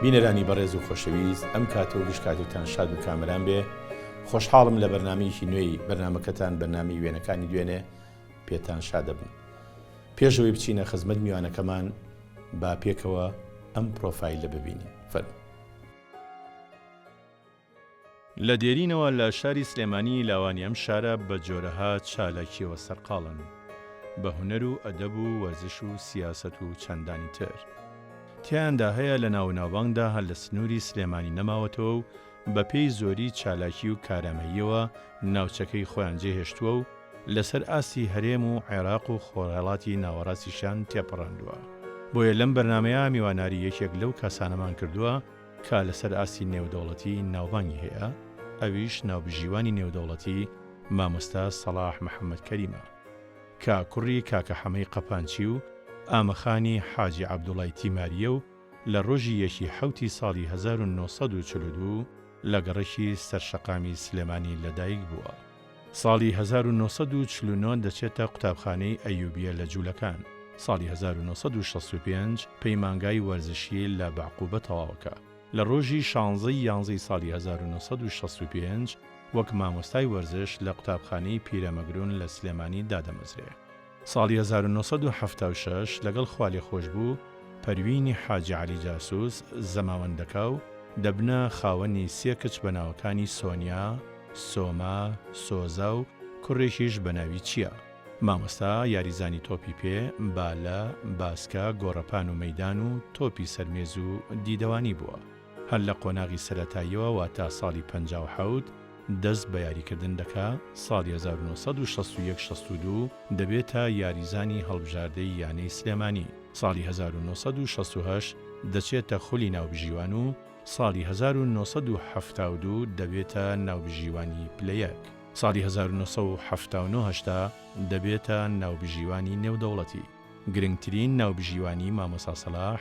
بینەرانی بەڕێز و خۆشەویست ئەم کاتە و گشت کاتێکتان شاد و کامەران بێ خۆشحاڵم لە بەرنامەیەکی نوێی بەرنامەکەتان بەرنامەی وێنەکانی دوێنێ پێتان شادەبم پێش ئەوەی بچینە خزمەت میوانەکەمان با پێکەوە ئەم پرۆفایلە ببینین فەرموو. لە دێرینەوە لە شاری سلێمانی لاوانی ئەم شارە بە جۆرەها چالاکییەوە سەرقاڵن، بە هونەر و ئەدەب و وەرزش و سیاسەت و چەندانی تر. تیایاندا هەیە لە ناو و ناوبانگدا هەر لە سنووری سلێمانی نەماوەتەوە و بە پێی زۆری چالاکی و کارامەییەوە ناوچەکەی خۆیان جێهێشتووە و لەسەر ئاستی هەرێم و عێراق و خۆرهەڵاتی ناوەڕاستیشیان تێپەڕاندووە. بۆیە لەم بەرنامەیە میواناری یەکێک لەو کاسانەمان کردووە کە لەسەر ئاستی نێودەوڵەتی ناوبانگی هەیە، ئەویش ناوبژیوانی نێودەوڵەتی مامۆستا سەڵاح محەمەد کەریمە، کە کوڕی کاکە حەمەی قەپانچی و ئامەخانی حاجی عەبدوڵای تیمارییە و لە ڕۆژی یەکی حەوتی ساڵی 1942 لە گەڕەکی سەرشەقامی سلێمانی لەدایک بووە. ساڵی 1949 دەچێتە قوتابخانەی ئەیوبیە لە جوولەکان، ساڵی 1965 پەیمانگای وەرزشی لە بەعقوبە تەواوەکا. لە ڕۆژی شانزە ی یانزەی ساڵی 1965 وەک مامۆستای وەرزش لە قوتابخانەی پیرەمەگرون لە سلێمانی دادەمەزرێ. ساڵی 1976 لەگەڵ خوالێخۆشبوو پەروینی حاجی عەلی جاسوس زەماوەند دەکا و دەبنە خاوەنی سێ کچ بە ناوەکانی سۆنیا، سۆما، سۆزا و کوڕێکیش بە ناوی چیا. مامۆستا یاریزانی تۆپی پێ، بالە، باسکە، گۆڕەپان و مەیدان و تۆپی سەر مێز و دیدەوانی بووە. هەر لە قۆناغی سەرەتاییەوە واتە ساڵی 57 دەست بە یاریکردن دەکا، ساڵی 1961 62 دەبێتە یاریزانی هەڵبژاردەی یانەی سلێمانی، ساڵی 1968 دەچێتە خولی ناوبژیوان و ساڵی 1972 دەبێتە ناوبژیوانی پلە یەک، ساڵی 1979 هەشتا دەبێتە ناوبژیوانی نێودەوڵەتی. گرنگترین ناوبژیوانی مامۆستا سەلاح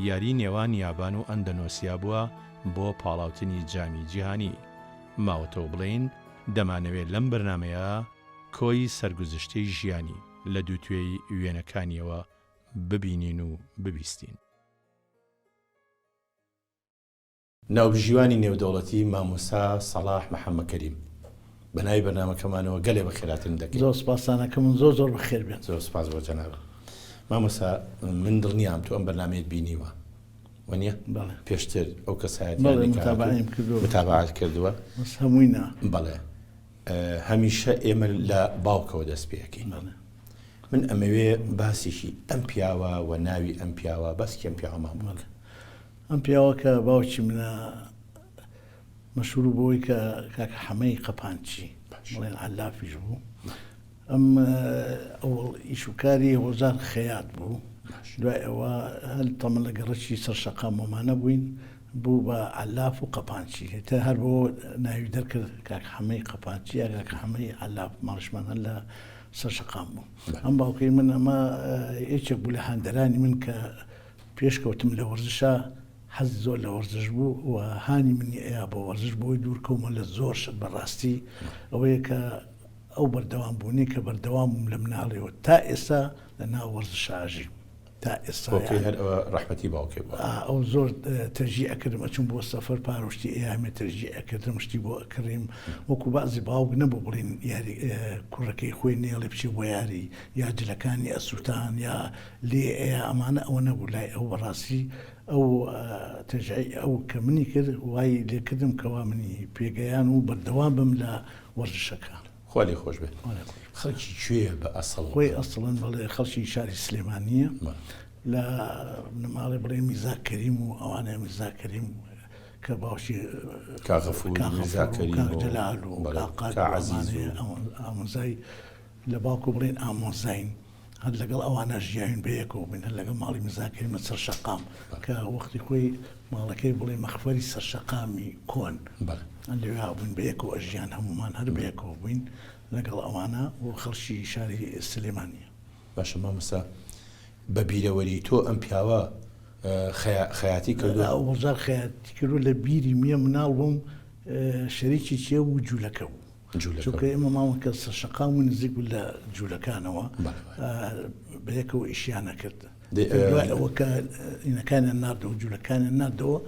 یاری نێوان یابان و ئەندەنۆسیا بووە بۆ پاڵاوتنی جامی جیهانی. ماوەتەوە بڵێین دەمانەوێ لەم بەرنامەیە کۆی سەرگوزشتەی ژیانی لە دووتوێی وێنەکانیەوە ببینین و ببیستین. ناوبژیوانی نێودەوڵەتی مامۆستا سەڵاح محەمە کەریم بە ناوی بەرنامەکەمانەوە گەلێ بەخێراتن دەکەین. زۆر سپاستان ئەکەم و زۆر زۆر بەخێر بێن. زۆر سپاس بۆ جەنابت. مامۆستا من دڵنیام تۆ ئەم بەرنامەیەت بینیوە وەنیە؟ بەڵێ. پێشتر ئەو کەسایەتیانەی بەڵێ کە هاتوون متابەعەیم کردووە. متابەعەت کردووە. بەس هەمووی نا. بەڵێ. هەمیشە ئێمە لە باوکەوە دەست پێ ئەکەین. بەڵێ. من ئەمەوێ باسێکی ئەم پیاوە و ناوی ئەم پیاوە باسێکی ئەم پیاوەمان بۆ بکە. ئەم پیاوە کە باوکی منە مەشهور بوو بەوەی کە کاکە حەمەی قەپانچی بڵێن عەلافیش بوو ئەم ئەوەڵ ئیش و کاری هۆزار خەیات بوو دوای ئەوە هەل تەمە لە گەڕەکی سەر شەقامۆمانە بووین بوو بە عەلاف و قەپانچی تا هەر بۆ ناوی دەرکرد کاک حەمەی قەپانچی یا کاک حەمەی عەلاف ماڵیشمان هەر لە سەر شەقام بوو ئەم باوکەی من ئەمە یەکێک بوو لە هاندەرانی من کە پێشکەوتم لە وەرزشا حەز زۆر لە وەرزش بوو و هانی منی ئەیا بۆ وەرزش بۆی دوور کەومە لە زۆر شت بەڕاستی ئەوەیە کە ئەو بەردەوام بوونی کە بەردەوام بووم لە مناڵیەوە تا ئێستا لە ناو وەرزشا ئەژیم تا ئێستا باوکی هەر ئەوە ڕەحمەتی باوکی بوو ئەو زۆر تەرجیع ئەکردم ئەچوم بۆ سەفەر پارۆشتی ئەیامێ تەرجیع ئەکردم شتی بۆ ئەکڕیم وەکو بەعزی باوک نەبوو بڵین یاری کوڕەکەی خۆی نێڵێ بچێ بۆ یاری یا جلەکانی ئەسووتان یا لێ ئەیا ئەمانە ئەوە نەبوو لای ئەو بەڕاستی ئەو تەشجیعی ئەو کە منی کرد وای لێکردم کەوا منی پێگەیان و بەردەوام بم لە وەرزشەکە. خوا لێ خۆش بێت. خەڵکی کوێیە بە ئەسڵ؟ خۆی ئەسڵەن بەڵێ خەڵکی شاری سلێمانییە لە بنەماڵەی بڵێ میرزا کەریم و ئەوانەیە میرزا کەریم کە باوکی کاک غەفوور کاک میرزا غەفوور و کەریم کاک و جەلال و بەڵێ کاک قادر کاک و عەزیز و ئەمانەیە ئامۆزای لە باوکو بڵێن ئامۆزاین هەر لەگەڵ ئەوانە ژیاوین بەیەکەوە بووین هەر لەگەڵ ماڵی میرزا کەریمە سەر شەقام کە وەختی خۆی ماڵەکەی بڵێ مەخفەری سەر شەقامی کۆن لەوێ بووین بەیەکەوە ئەژیان هەموومان هەر بەیەکەوە بووین لەگەڵ ئەوانە و خەڵکی شاری سلێمانیە. باشە مامۆستا بە بیرەوەری تۆ ئەم پیاوە خەیاتی کردووە؟ ئەو هەزار خەیاتی کردووە لە بیری میە مناڵ بووم شەریکی کێ بوو جوولەکە بوو. چونکە ئێمە ماڵ کە سەرشەقام و نزیک بوو لە جوولەکانەوە بەیەکەوە ئیشیان ئەکرد. دوای ئەوە کە ئینەکانیان ناردەوە جوولەکانیان ناردەوە.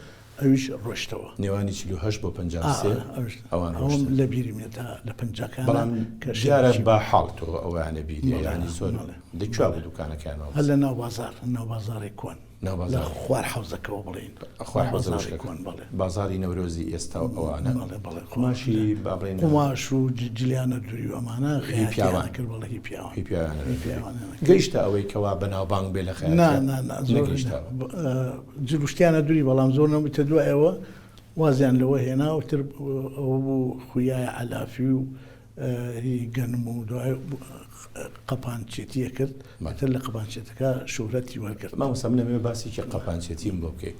ئەویش ڕۆشتەوە. نێوانی 48 بۆ 53 ئەوان ڕۆشتن. لە بیرم نیە تا لە پەنجاکانە بەڵام کە دیارە شەریکی بە بوو. حاڵ تۆ ئەوەیانە بیریە بەڵێ یانی زۆر بەڵێ لە کوێ بەڵێ بوو دوکانەکەیان هەر مامۆستا؟ لە ناو بازاڕ ناو بازاڕی کۆن. ناو لە بازاڕی. خوار حەوزەکەوە بڵێین. خوار ناو حەوزە بازاڕی وشکەکە. کۆن بەڵێ. بازاڕی نەورۆزی ئێستا و ئەوانە. بەڵێ بەڵێ خۆ قوماشی با بڵێین. قوماش و جلیانە دوری و ئەمانە هی خەیاتیان پیاوان. ئەکرد بەڵێ هی پیاوان. هی پیاوانە هی دوری. پیاوانیان ئەکرد. گەیشتە ئەوەی کەوا بەناوبانگ بێ لە نا خەیاتیا؟ نا نا زۆر نەگەیشتە ئەوە. جل و شتیانە دوری بەڵام زۆر نەبوو تر دوای ئەوە وازیان لەوە هێنا و تر ئەوە بوو خویای عەلافی و هی گەنم و دوای قەپانچێتی ئەکرد ئیتر لە قەپانچێتەکە شوهرەتی وەرگرت. مامۆستا من ئەمەوێ باسێکی قەپانچێتیم بۆ بکەی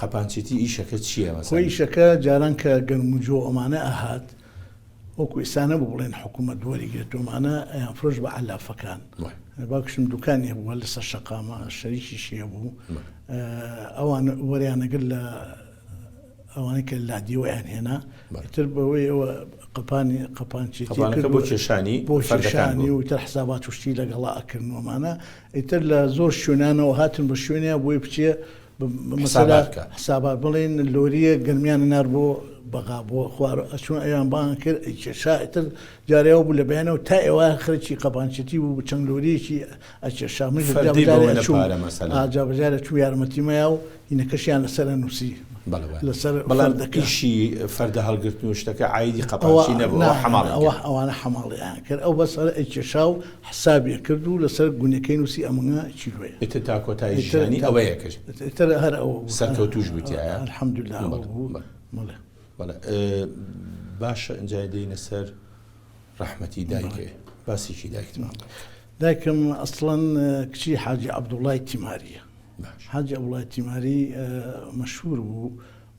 قەپانچێتی ئیشەکە چییە خۆی مەسەلەن؟ ئیشەکە جاران کە گەنم و جۆ ئەمانە ئەهات وەکو ئیستا نەبوو بڵێن حکوومەت وەریگرێت و ئەمانە ئەیانفرۆشت بە عەلافەکان. باوکیشم دوکانی هەبوو هەر لەسەر شەقامە شەریکیشی هەبوو ئەوان وەریان ئەگرت لە ئەوانەی کە لادیوەیان هێنا ئیتر بەوەی ئەوە قەپانی قەپانچێتی قەپانەکە کرد بۆ کێشانی بۆ فەردەکان کێشانی بوو. و ئیتر حسابات و شتی لەگەڵا ئەکردن و ئەمانە ئیتر لە زۆر شوێنانەوە هاتن بە شوێنیا بۆی بچێ مەسەلا حسابات بکا. حسابات بڵێن لۆرییە گەرمیان نار بۆ بەغا بۆ خوار ئەچوون ئەویان بانگ کرد ئەیکێشا ئیتر جارێ ئەو بوو لە بەیانەوە تا ئێوارە خەریکی قەپانچێتی بوو چەند لۆرییەکی ئەکێشا منیش جا فەردەی بەجارێ بەوەنە ئەچووم پارە مەسەلەن. ئا جا بەجارێ ئەچووم یارمەتیمەیا و هینەکەشیان لەسەر ئەنووسی بەڵێ وایە. لەسەر بەڵام فەردەکە. ئیشی فەردە هەڵگرتن و شتەکە عایدی ئەوە قەپانچی نەبوو نا ئەوە نا حەماڵی ئەوە کرد. ئەوانە حەماڵیان کرد ئەو بەس هەر ئەیکێشا و حسابی ئەکرد و لەسەر گونیەکەی نووسی ئەمە کیلۆیە. ئیتر تا کۆتایی ئیتر ژیانی تا ئەوەیە کرد. ئیتر هەر ئەوە بوو. سەرکەوتووش بوو تیایا. الحمدللە ئەوە بەڵێ بوو بەڵێ. بەڵێ. بەڵێ باشە ئینجا دێینە سەر ڕەحمەتی دایکێ باسێکی دایکتمان بکە. دایکم ئەسڵەن کچی حاجی عەبدوڵای تیماریە. حاجی عەبدوڵای تیماری مەشهور بوو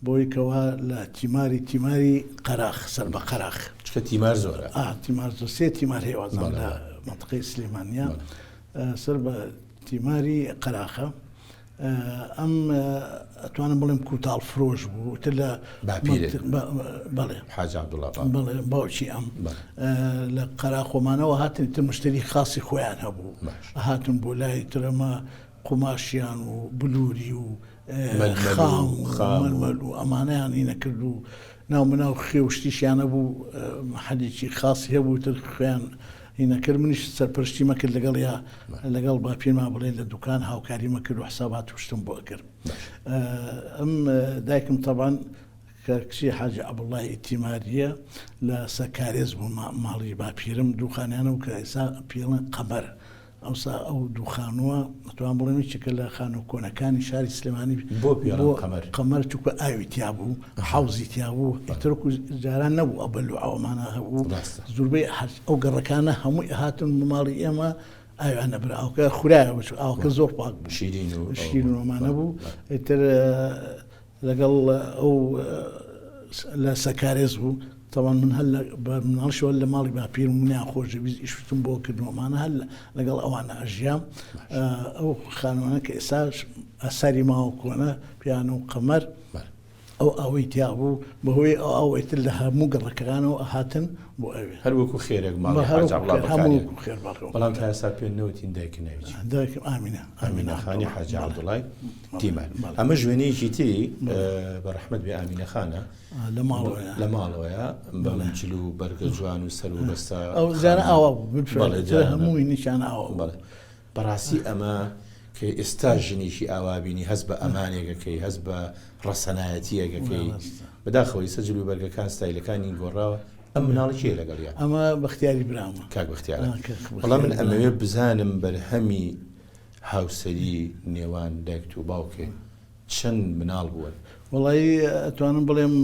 بەوەی کەوا لە تیماری تیماری قەراخ سەر بە قەراخ. چونکە تیمار زۆرە. ئا تیمار زۆر سێ تیمار هەیە وازانم لە مەنتقەی سلێمانیە سەر بە تیماری قەراخە. ئەم ئەتوانم بڵێم کوتاڵ فرۆش بوو تر لە باپیرت بەڵێ حاجی عەبدوڵا بەڵێ باوکی ئەم لە قەراخۆمانەوە هاتن تر مشتری خاصی خۆیان هەبوو هاتن بۆ لای ترەمە قوماشیان و بلوری و خام و مەلمەل و ئەمانەیان ئینە کرد و ناو مناو خێ و شتیشیانە بوو محەلێکی خاصی هەبوو تر خوێن هینە کرد منیش سەرپەرشتیمە کرد لەگەڵ یا لەگەڵ باپیرما بڵێ لە دوکان هاوکاریمە کرد و حسابات و شتم بۆ ئەکرد ئەم دایکم تەبان کە کچی حاجی عەبدوڵای تیماریە لە سەرکارێز بوو ماڵی باپیرم دووخانیانە و کە ئێستا پێڵێن قەمەر ئەوسا ئەو دوو خانووە ئەتوان بڵێم یەکێکە لە خانوو کۆنەکانی شاری سلێمانی بۆ پێڵێن قەمەر؟ قەمەر چونکە ئاوی تیا بوو حەوزی تیا بوو ئیتر وەکو جاران نەبوو ئەو بەلوعە ئەوانە هەبوو ڕاستە. زۆربەی هەر ئەو گەڕەکانە هەمووی ئەهاتن بۆ ماڵی ئێمە ئاویان ئەبرا ئاوەکە خورایەوە چونکە ئاوەکە زۆر پاک بوو شیرین و ئەوە شیرین و بوو. ئەمانە بەڵێ بوو بەڵێ. ئیتر لەگەڵ ئەو لە سەکارێز بوو تەبعەن من هەر لە بە مناڵیشەوە لە ماڵی باپیرم منیان خۆشەویست ئیشوتم بۆ کردن و ئەمانە هەر لەگەڵ ئەوانە ئەژیام ئەو خانوانە کە ئێستاش ئاساری ماوە کۆنە پیان و قەمەر ئەو ئاوەی تیا بوو بەهۆی ئەو ئاوەی تر لە هەموو گەڕەکەکانەوە ئەهاتن بۆ ئەوێ. هەر وەکو خێرێک ماڵی حاج عەبڵا بەکاریان بەڵام تا ئێستا پێ نەوتین دایکت ناوی چی بوو؟ دایکم ئامینە ئامینە خانی حاجی عەبدوڵای تیمان ئەمەش وێنەیەکی تری بە ڕەحمەت بێ ئامینە خانە لە ماڵەوەیە لە ماڵەوەیە بەم جل و بەرگە جوان و سەر و بەستە ئەو جارە ئاوا بوو بەڵێ جارە هەمووی نیشان ئاوا بوو. بەڵێ بەڕاستی ئەمە کە ئێستا ژنێکی ئاوا بینی هەست بە ئەمانێک ئەکەی هەست بە ڕەسەنایەتیەک ئەکەی بەداخەوە ئیستا جل و بەرگەکان ستایلەکانی گۆڕاوە ئەم مناڵە کێیە لەگەڵیا؟ ئەمە بەختیاری برامە. کاک بەختیارە وەڵا من ئەمەوێ بزانم بەرهەمی هاوسەری نێوان دایکت و باوکێ چەند مناڵ بوون؟ وەڵایی ئەتوانم بڵێم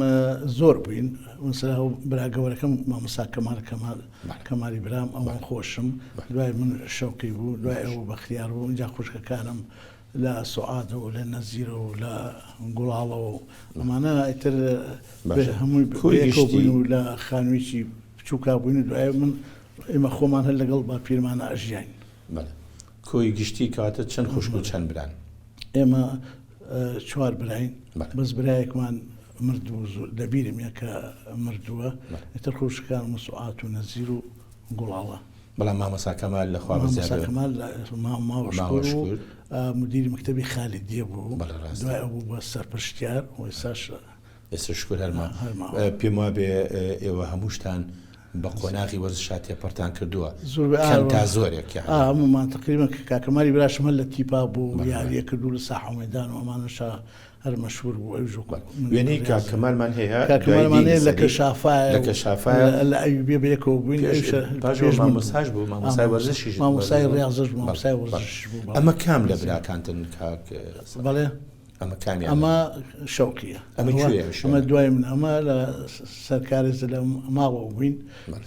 زۆر بووین مەسەلا ئەو برا گەورەکەم مامۆستا کەمال کەمال کەمالی برام ئەوان خۆشم دوای من شەوقی بوو دوای ئەو بەختیار بوو ئینجا خوشکەکانم لە سوعادەوە لە نەزیرەوە لە گوڵاڵەوە ئەمانە ئیتر هەمووی پێکەوە بووین و لە خانوویەکی بچووکا بووین و دوای من ئێمە خۆمان هەر لەگەڵ باپیرمانە ئەژیاین. بەڵێ کۆی گشتی کەواتە چەند خوشک و چەند بران؟ ئێمە چوار براین بەس برایەکمان مردوو لەبیرم یە کە مردووە ئیتر خوشکەکانم سوعات و نەزیر و گوڵاڵە. بەڵام مامۆستا کەمال لە خوا بەزیاد مامۆستا کەمال ماوە شکور و مدیری مەکتەبی خالیدیە بوو دوای ئەو بوو بە سەرپەرشتیار و ئێستاش ئێستا شکر هەرما پێم وابێ ئێوە هەمووشتان بە قۆناغی وەرزشا تێپەرتان کردووە کەم تا زۆرێک هەموومان تقریبا کە کاکەماری براشم هەر لە تیپا بوو یاریە کردو لە ساحە و مەدان و ئەمانەشا هەر مەشهور بوو ئەویش وەکو من وێنەی کاک کەمالمان هەیە کاک کەمالمان هەیە لە کەشافایە لە کەشافایە لە ئەیوبیە بەیەکەوە بووین ئەویش پاش پێش من بوو. مامۆستاش بوو مامۆستای وەرزشیش مامۆستای ڕیاضەش بوو مامۆستای وەرزشیش بوو ئەمە کام لە براکانتن کاک بەڵێ ئەمە کامیانە؟ ئەمە شەوقیە ئەمە کوێیە ئەم ئەمە دوای من ئەمە لە سەرکارێز لە ماڵەوە بووین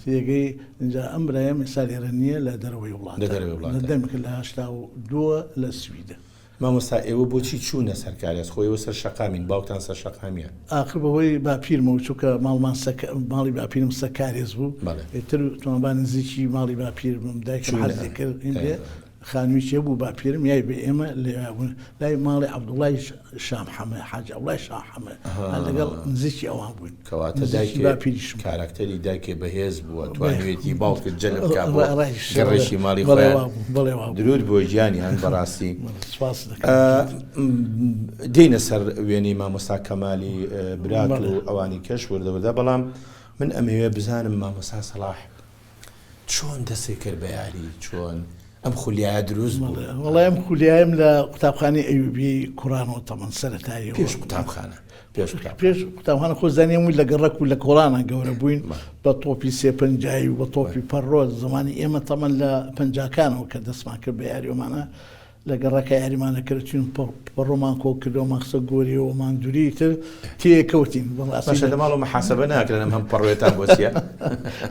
تێگەی اینجا ئەم برایم ئێستا لێرە نییە لە دەرەوەی وڵات لە دەرەوەی وڵات دەمێک لە 82 لە سویدە مامۆستا ئێوە بۆچی چوونە سەر کارێز خۆ ئێوە سەر شەقامین باوکتان سەر شەقامیە. ئاخر بەهۆی باپیرمەوە چونکە ماڵمان سەر ماڵی باپیرم سەر کارێز بوو ئیتر وتمان با نزیکی ماڵی باپیرمم دایکم حەزی کرد هیندێ خانوویەکی هەبوو باپیرم یای بە ئێمە لەوێ بوون لای ماڵی عەبدوڵای شام حەمە حاجی عەبدوڵای شام حەمە هەر لەگەڵ نزیکی ئەوان بووین کەواتە نزیکی دایکێ باپیریشم کاراکتەری دایکێ بەهێز بووە توانیوێتی باوکت جەلب کا بۆ ڕای گەڕێکی ماڵی بەڵێ خۆیان وا بوو بەڵێ وا بوو درود بۆ گیانیان بەڕاستی سپاس دەکەم دێینە سەر وێنەی مامۆستا کەمالی برات بەڵێ و ئەوانی کەش وردە وردە بەڵام من ئەمەوێ بزانم مامۆستا سەڵاح چۆن دەستی کرد بە یاری چۆن ئەم خولیایە دروست بوو؟ وەڵای ئەم خولیایەم لە قوتابخانەی ئەیوبی کوڕانەوە تەمەن سەرەتاییەوە پێش قوتابخانە پێش پێش قوتابخانە خۆ زانیم لە گەڕەک و لە کۆڵانە گەورە بووین بە تۆپی سێ پەنجایی و بە تۆپی پەڕۆ زمانی ئێمە تەمەن لە پەنجاکانەوە کە دەستمان کرد بە یاریۆمانە لە گەڕەکە یاریمان ئەکرد چوین پەڕۆمان کۆ کردەوە مان خستە گۆریەوە مان دوری تر تێکەوتین بەڕاستی باشە لە ماڵەوە محاسبە ناکرێن ئەم هەم پەڕۆیەتان بۆ چییە؟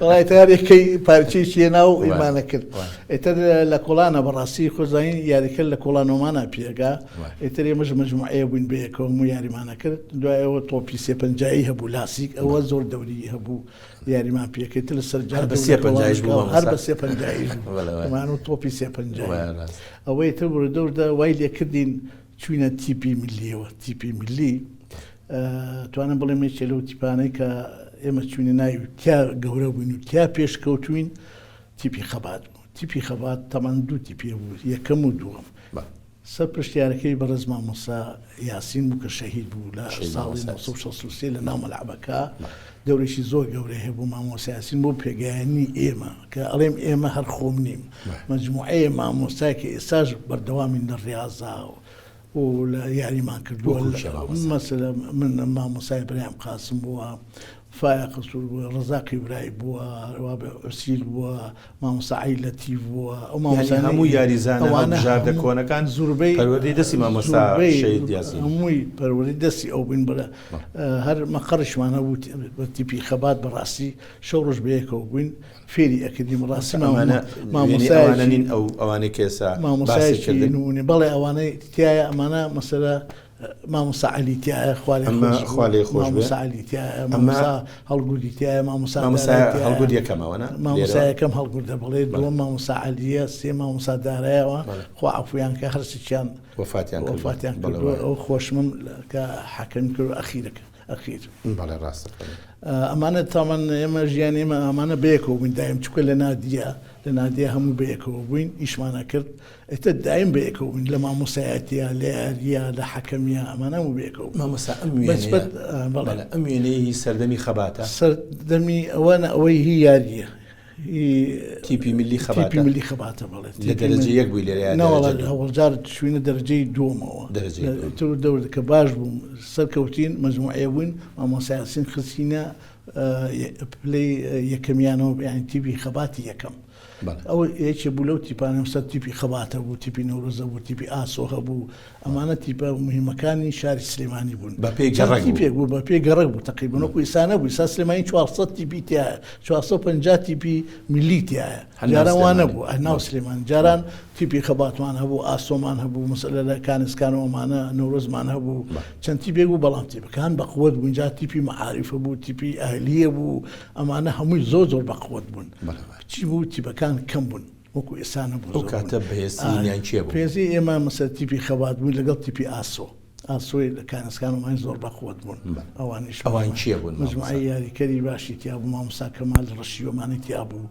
وەڵای تارێکەی پارچەیەکی هێنا و ئیمانە کرد ئیتر لە کۆڵانە بەڕاستی خۆزانین یاریکرد لە کۆڵانەوەمانە پێگا ئیتر ئێمەش مەجموعەیە بووین بەیەکەوە هەموو یاریمانە کرد دوای ئەوە تۆپی سێ پەنجایی هەبوو لاسیک ئەوە زۆر دەوری هەبوو یاریمان پێکرد لە سەر هەر بە سێ پەنجایش بوو هەر بە سێ پەنجایش بوو و تۆپی سێ پەنجای ئەوەی تر وردە وردە وای لێکردین چوینە تیپی ملیەوە تیپی ملی توانم بڵێم یەکێ لەو تیپانەی کە ئێمە چوینە ناوی تیا گەورە بووین و تیا پێشکەوتوین تیپی خەبات بوو تیپی خەبات تەمان دوو تیپێ بوو یەکەم و دووەم سەرپرشتیارەکەی بەڕێز مامۆستا یاسین بوو کە شەهید بوو لە ساڵی 1963 لە ناو مەلعەبەکە دەورێکی زۆر گەورەی هەبوو مامۆستا یاسین بۆ پێگەیاندنی ئێمە کە ئەڵێم ئێمە هەر خۆم نیم مەجموعەیە مامۆستای کە ئێستاش بەردەوامین لە ڕیازا و لە یاریمان کردووە مەسەلە من مامۆستای برایم قاسم بووە فایەق سوور بووە، ڕەزاقی برای بووە، هەروابێ عوسیل بووە، مامۆستا عەلی لەتیف بووە، ئەو یانی مامۆستایانەی هەموو یاریزانە ئەوانە هەڵبژاردە هەموو کۆنەکان زوربەی پەروەردەی دەستی مامۆستا زوربەی شەهید یاسین. هەمووی پەروەردەی دەستی ئەو بووین بەڵێ هەر مەقەڕیشمان هەبوو بە تیپی خەبات بەڕاستی شەو ڕۆژ بەیەکەوە بووین فێری ئەکردین بەڕاستی ئەمانە وێنەی ئەوانە مامۆستایەکی نین ئەو ئەوانەی کە ئێستا باسی مامۆستایەکی کردن؟ نموونەی بەڵێ ئەوانەی تیایە ئەمانە مەسەلە مامۆستا عەلی تیایە خوا لێ ئەمە خۆش بوو خوا لێ خۆش بێ. مامۆستا عەلی تیایە ئەمە مامۆستا هەڵگوردی تیایە مامۆستا مامۆستا دارای تیایە هەڵگورد یەکەمە وەنا مامۆستا لێرەوە یەکەم هەڵگوردە بەڵێ بەڵێ دووەم مامۆستا عەلیە سێ مامۆستا دارایەوە بەڵێ خوا عەفویان کە هەرسێکیان وەفاتیان کردووە وەفاتیان بەڵێ کردووە وایە ئەو خۆشمم کە حەکەمی کردووە ئەخیرەکە ئەخیر. بەڵێ ڕاستە فەرموو. ئەمانە تاوان ئێمە ژیانی ئێمە ئەمانە بەیەکەوە بووین دایم چونکە لە نادیە لە نادیە هەموو بەیەکەوە بووین ئیشمان ئەکرد ئیتر دایم بەیەکەوە بووین لە مامۆستایەتیا لە یارییا لە حەکەمیا ئەمانە هەموو بەیەکەوە بووین مامۆستا ئەم وێنەیە بەنسبەت بەڵێ بەڵێ ئەم وێنەیە هی سەردەمی خەباتە؟ سەردەمی ئەوە نا ئەوەی هی یارییە هی تیپی ملی تیپی خەباتە؟ ملی خەباتە بەڵێ لە تیپی دەرەجە ملی یەک بووی لێرە یا نەوەڵا دەرەجە دوو؟ هەوڵجار چووینە دەرەجەی دووەمەوە دەرەجەی دووەم. تر دەور کە باش بووم سەرکەوتین مەجموعەیە بووین مامۆستا یاسین خستینە پلەی یەکەمیانەوە یانی تیپی خەباتی یەکەم ئەو یەکێ بوو لەو تیپانە سەر تیپی خەباتە بوو تیپی نەورۆزە بوو تیپی ئاسۆ هەبوو ئەمانە تیپە مهمەکانی شاری سلێمانی بوون بە پێی گەڕەک بوو تیپێک بوو بە پێی گەڕەک بوو تقریبا وەکو ئیسا نەبوو ئیسا سلێمانی 400 تیپی تیایە 450 تیپی ملی تیایە جاران وا نەبوو ناو سلێمانی جاران تیپی خەباتمان هەبوو ئاسۆمان هەبوو مەسەلە لە کانسکان و ئەمانە نەورۆزمان هەبوو چەند تیپێک بوو بەڵام تیپەکان بەقوەت بوون جا تیپی مەعاریفە بوو تیپی ئەهلیە بوو ئەمانە هەمووی زۆر زۆر بەقوەت بوون چی بوو تیپەکان کەم بوون وەکو ئێستا نەبوو ئەو کاتە بەهێزترینیان کێ بوو؟ پێزی ئێمە مەسەر تیپی خەبات بوو لەگەڵ تیپی ئاسۆ. ئاسۆی لە کانسکان و مای زۆر بەقوەت بوون. ئەوانیش ئەوان کێ بوون؟ مەجموعەی یاریکەری باشی تیا بوو، مامۆستا کەمال ڕەشیوەمانی تیا بوو.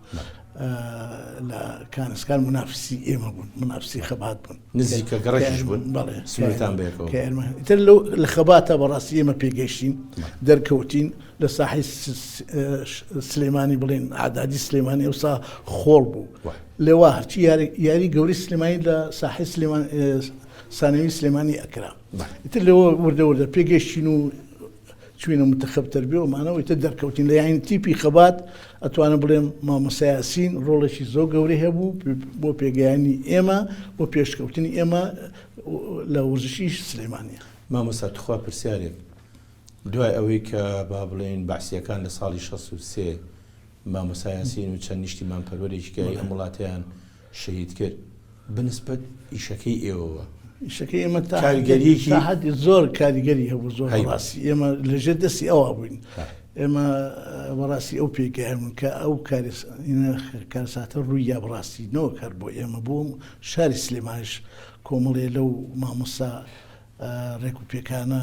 لە کانسکان منافسی ئێمە بوون، منافسی خەبات بوون. نزیکە گەڕەکیش بوون؟ بەڵێ. سنوورتان بەیەکەوە کە ئێمە ئیتر لەو لە خەباتە بەڕاستی ئێمە پێگەیشتین، دەرکەوتین لە ساحەی سلێمانی بڵێن ئادادی سلێمانی ئەوسا خۆڵ بوو. لێوا هەرچی یاری گەورەی سلێمانی لە ساحەی سلێمان سانەوی سلێمانی ئەکرا. ئیتر لەوە وردە وردە پێگەیشتین و چوینە منتەخەب تەربیە و ئەمانەوە ئیتر دەرکەوتین لە یاین تیپی خەبات ئەتوانم بڵێم مامۆستا یاسین ڕۆڵێکی زۆر گەورەی هەبوو بۆ پێگەیانی ئێمە بۆ پێشکەوتنی ئێمە لە وەرزشی سلێمانیە. مامۆستا توخوا پرسیارێک دوای ئەوەی کە با بڵێین بەعسیەکان لە ساڵی 63 مامۆستا یاسین و چەند نیشتیمانپەروەرێکی کای ئەم وڵاتەیان شەهید کرد بەنسبەت ئیشەکەی ئێوەوە ئیشەکەی ئێمە تا کاریگەریەکی تا حەدی زۆر کاریگەری هەبوو زۆر بەڕاستی ئێمە لەژێر دەستی ئەوە بووین ئێمە بەڕاستی ئەو پێگەیان کە ئەو کارساتە ڕووی یا بەڕاستی نەوەک هەر بۆ ئێمە بۆ شاری سلێمانیش کۆمەڵێ لەو مامۆستا ڕێک و پێکانە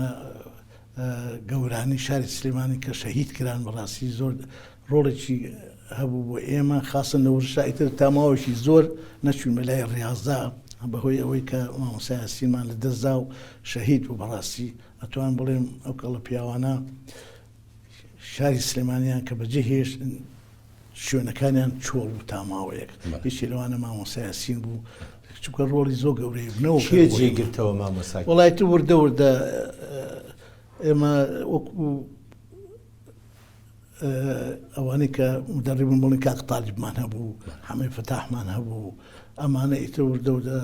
گەورانی شاری سلێمانی کە شەهید کران بەڕاستی زۆر ڕۆڵێکی هەبوو بۆ ئێمە خاصن لە وەرزشا ئیتر تا ماوەیەکی زۆر نەچووین بە لای ڕیازدا بەهۆی ئەوەی کە مامۆستا یاسینمان لە دەستدا و شەهید بوو بەڕاستی ئەتوان بڵێم ئەو کەڵە پیاوانە شاری سلێمانیان کە بەجێ هێشت شوێنەکانیان چۆڵ بوو تا ماوەیەک یەکێ لەوانە مامۆستا یاسین بوو چونکە ڕۆڵی زۆر گەورەی بوو کێ جێی گرتەوە مامۆستا وەڵای تو وردە وردە ئێمە وەکو ئەوانەی کە مدەڕی بوون بڵێن کاک تالیبمان هەبوو حەمەی فەتاحمان هەبوو ئەمانە ئیتر وردە وردە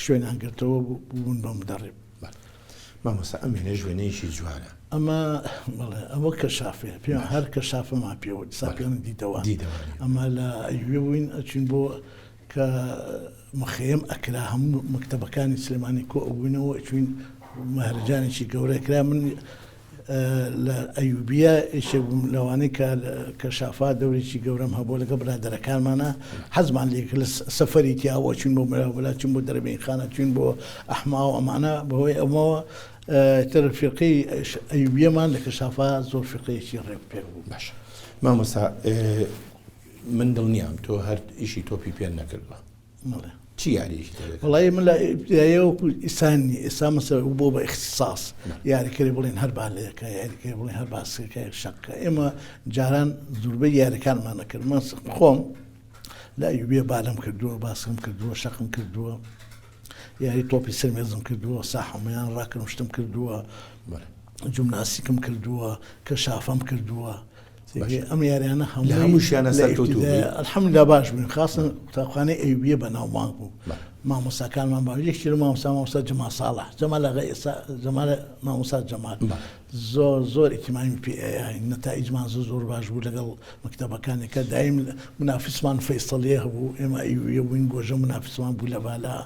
شوێنیان گرتەوە بوون بە مدەڕیب. مامۆستا ئەم وێنەیەش وێنەیەکی جوانە. ئەمە بەڵێ ئەوە کەشافەیە پێیان هەر کەشافەمان پێوە دیسا پێیان دیدەوان دیدەوانی. ئەمە لە ئەیوێ بووین ئەچین بۆ کە مخەیەم ئەکرا هەموو مەکتەبەکانی سلێمانی کۆ ئەبووینەوە ئەچوین مەهرەجانێکی گەورە کرا من لە ئەیوبیە یەکێک بووم لەوانەی کە کە شافا دەورێکی گەورەم هەبوو لەگەڵ برادەرەکانمانە حەزمان لێ کرد لە سەفەری تیاوە چوین بۆ مراوبلا چوین بۆ دەربین خانە چوین بۆ ئەحما و ئەمانە بەهۆی ئەمەوە تر فیرقەی ئەیوبیەمان لە کەشافا زۆر فیرقەیەکی ڕێک پێک بوو. باشە مامۆستا من دڵنیام تۆ هەر ئیشی تۆپی پێ نەکردووە. بەڵێ. چی یاریەکی تر دەکەن؟ وەڵایی من لە ئیبتیداییەوە وەکو ئیسان نییە ئێستا مەسەلەن بۆ بە ئیختیساس یاریکەری بڵێن هەر بالەیەکە یاریکەری بڵێن هەر باسکەکە شەقە ئێمە جاران زوربەی یاریەکانمان نەکرد من خۆم لە ئەیوبیە بالەم کردووە باسکم کردووە شەقم کردووە یاری تۆپی سەر مێزم کردووە ساحەمیان ڕاکردم شتم کردووە جومناسیکم کردووە کەشافەم کردووە ئەم یاریانە هەموو هەمووشیانە سەرکەوتوو بووی؟ الحمدلله باش بووین خاصن قوتابخانەی ئەیوبیە بەناوبانگ بوو مامۆستاکانمان باش یەکی لە مامۆستا مامۆستا جەمال ساڵح جەمال ئاغا ئێستا جەمال مامۆستا جەمال زۆر زۆر ئیتیمامی پێ ئەیاین نەتائیجمان زۆر زۆر باش بوو لەگەڵ مەکتەبەکانی کە دایم منافسمان فەیسەڵیە هەبوو ئێمە ئەیوبیە بووین گۆژە منافسمان بوو لە بالا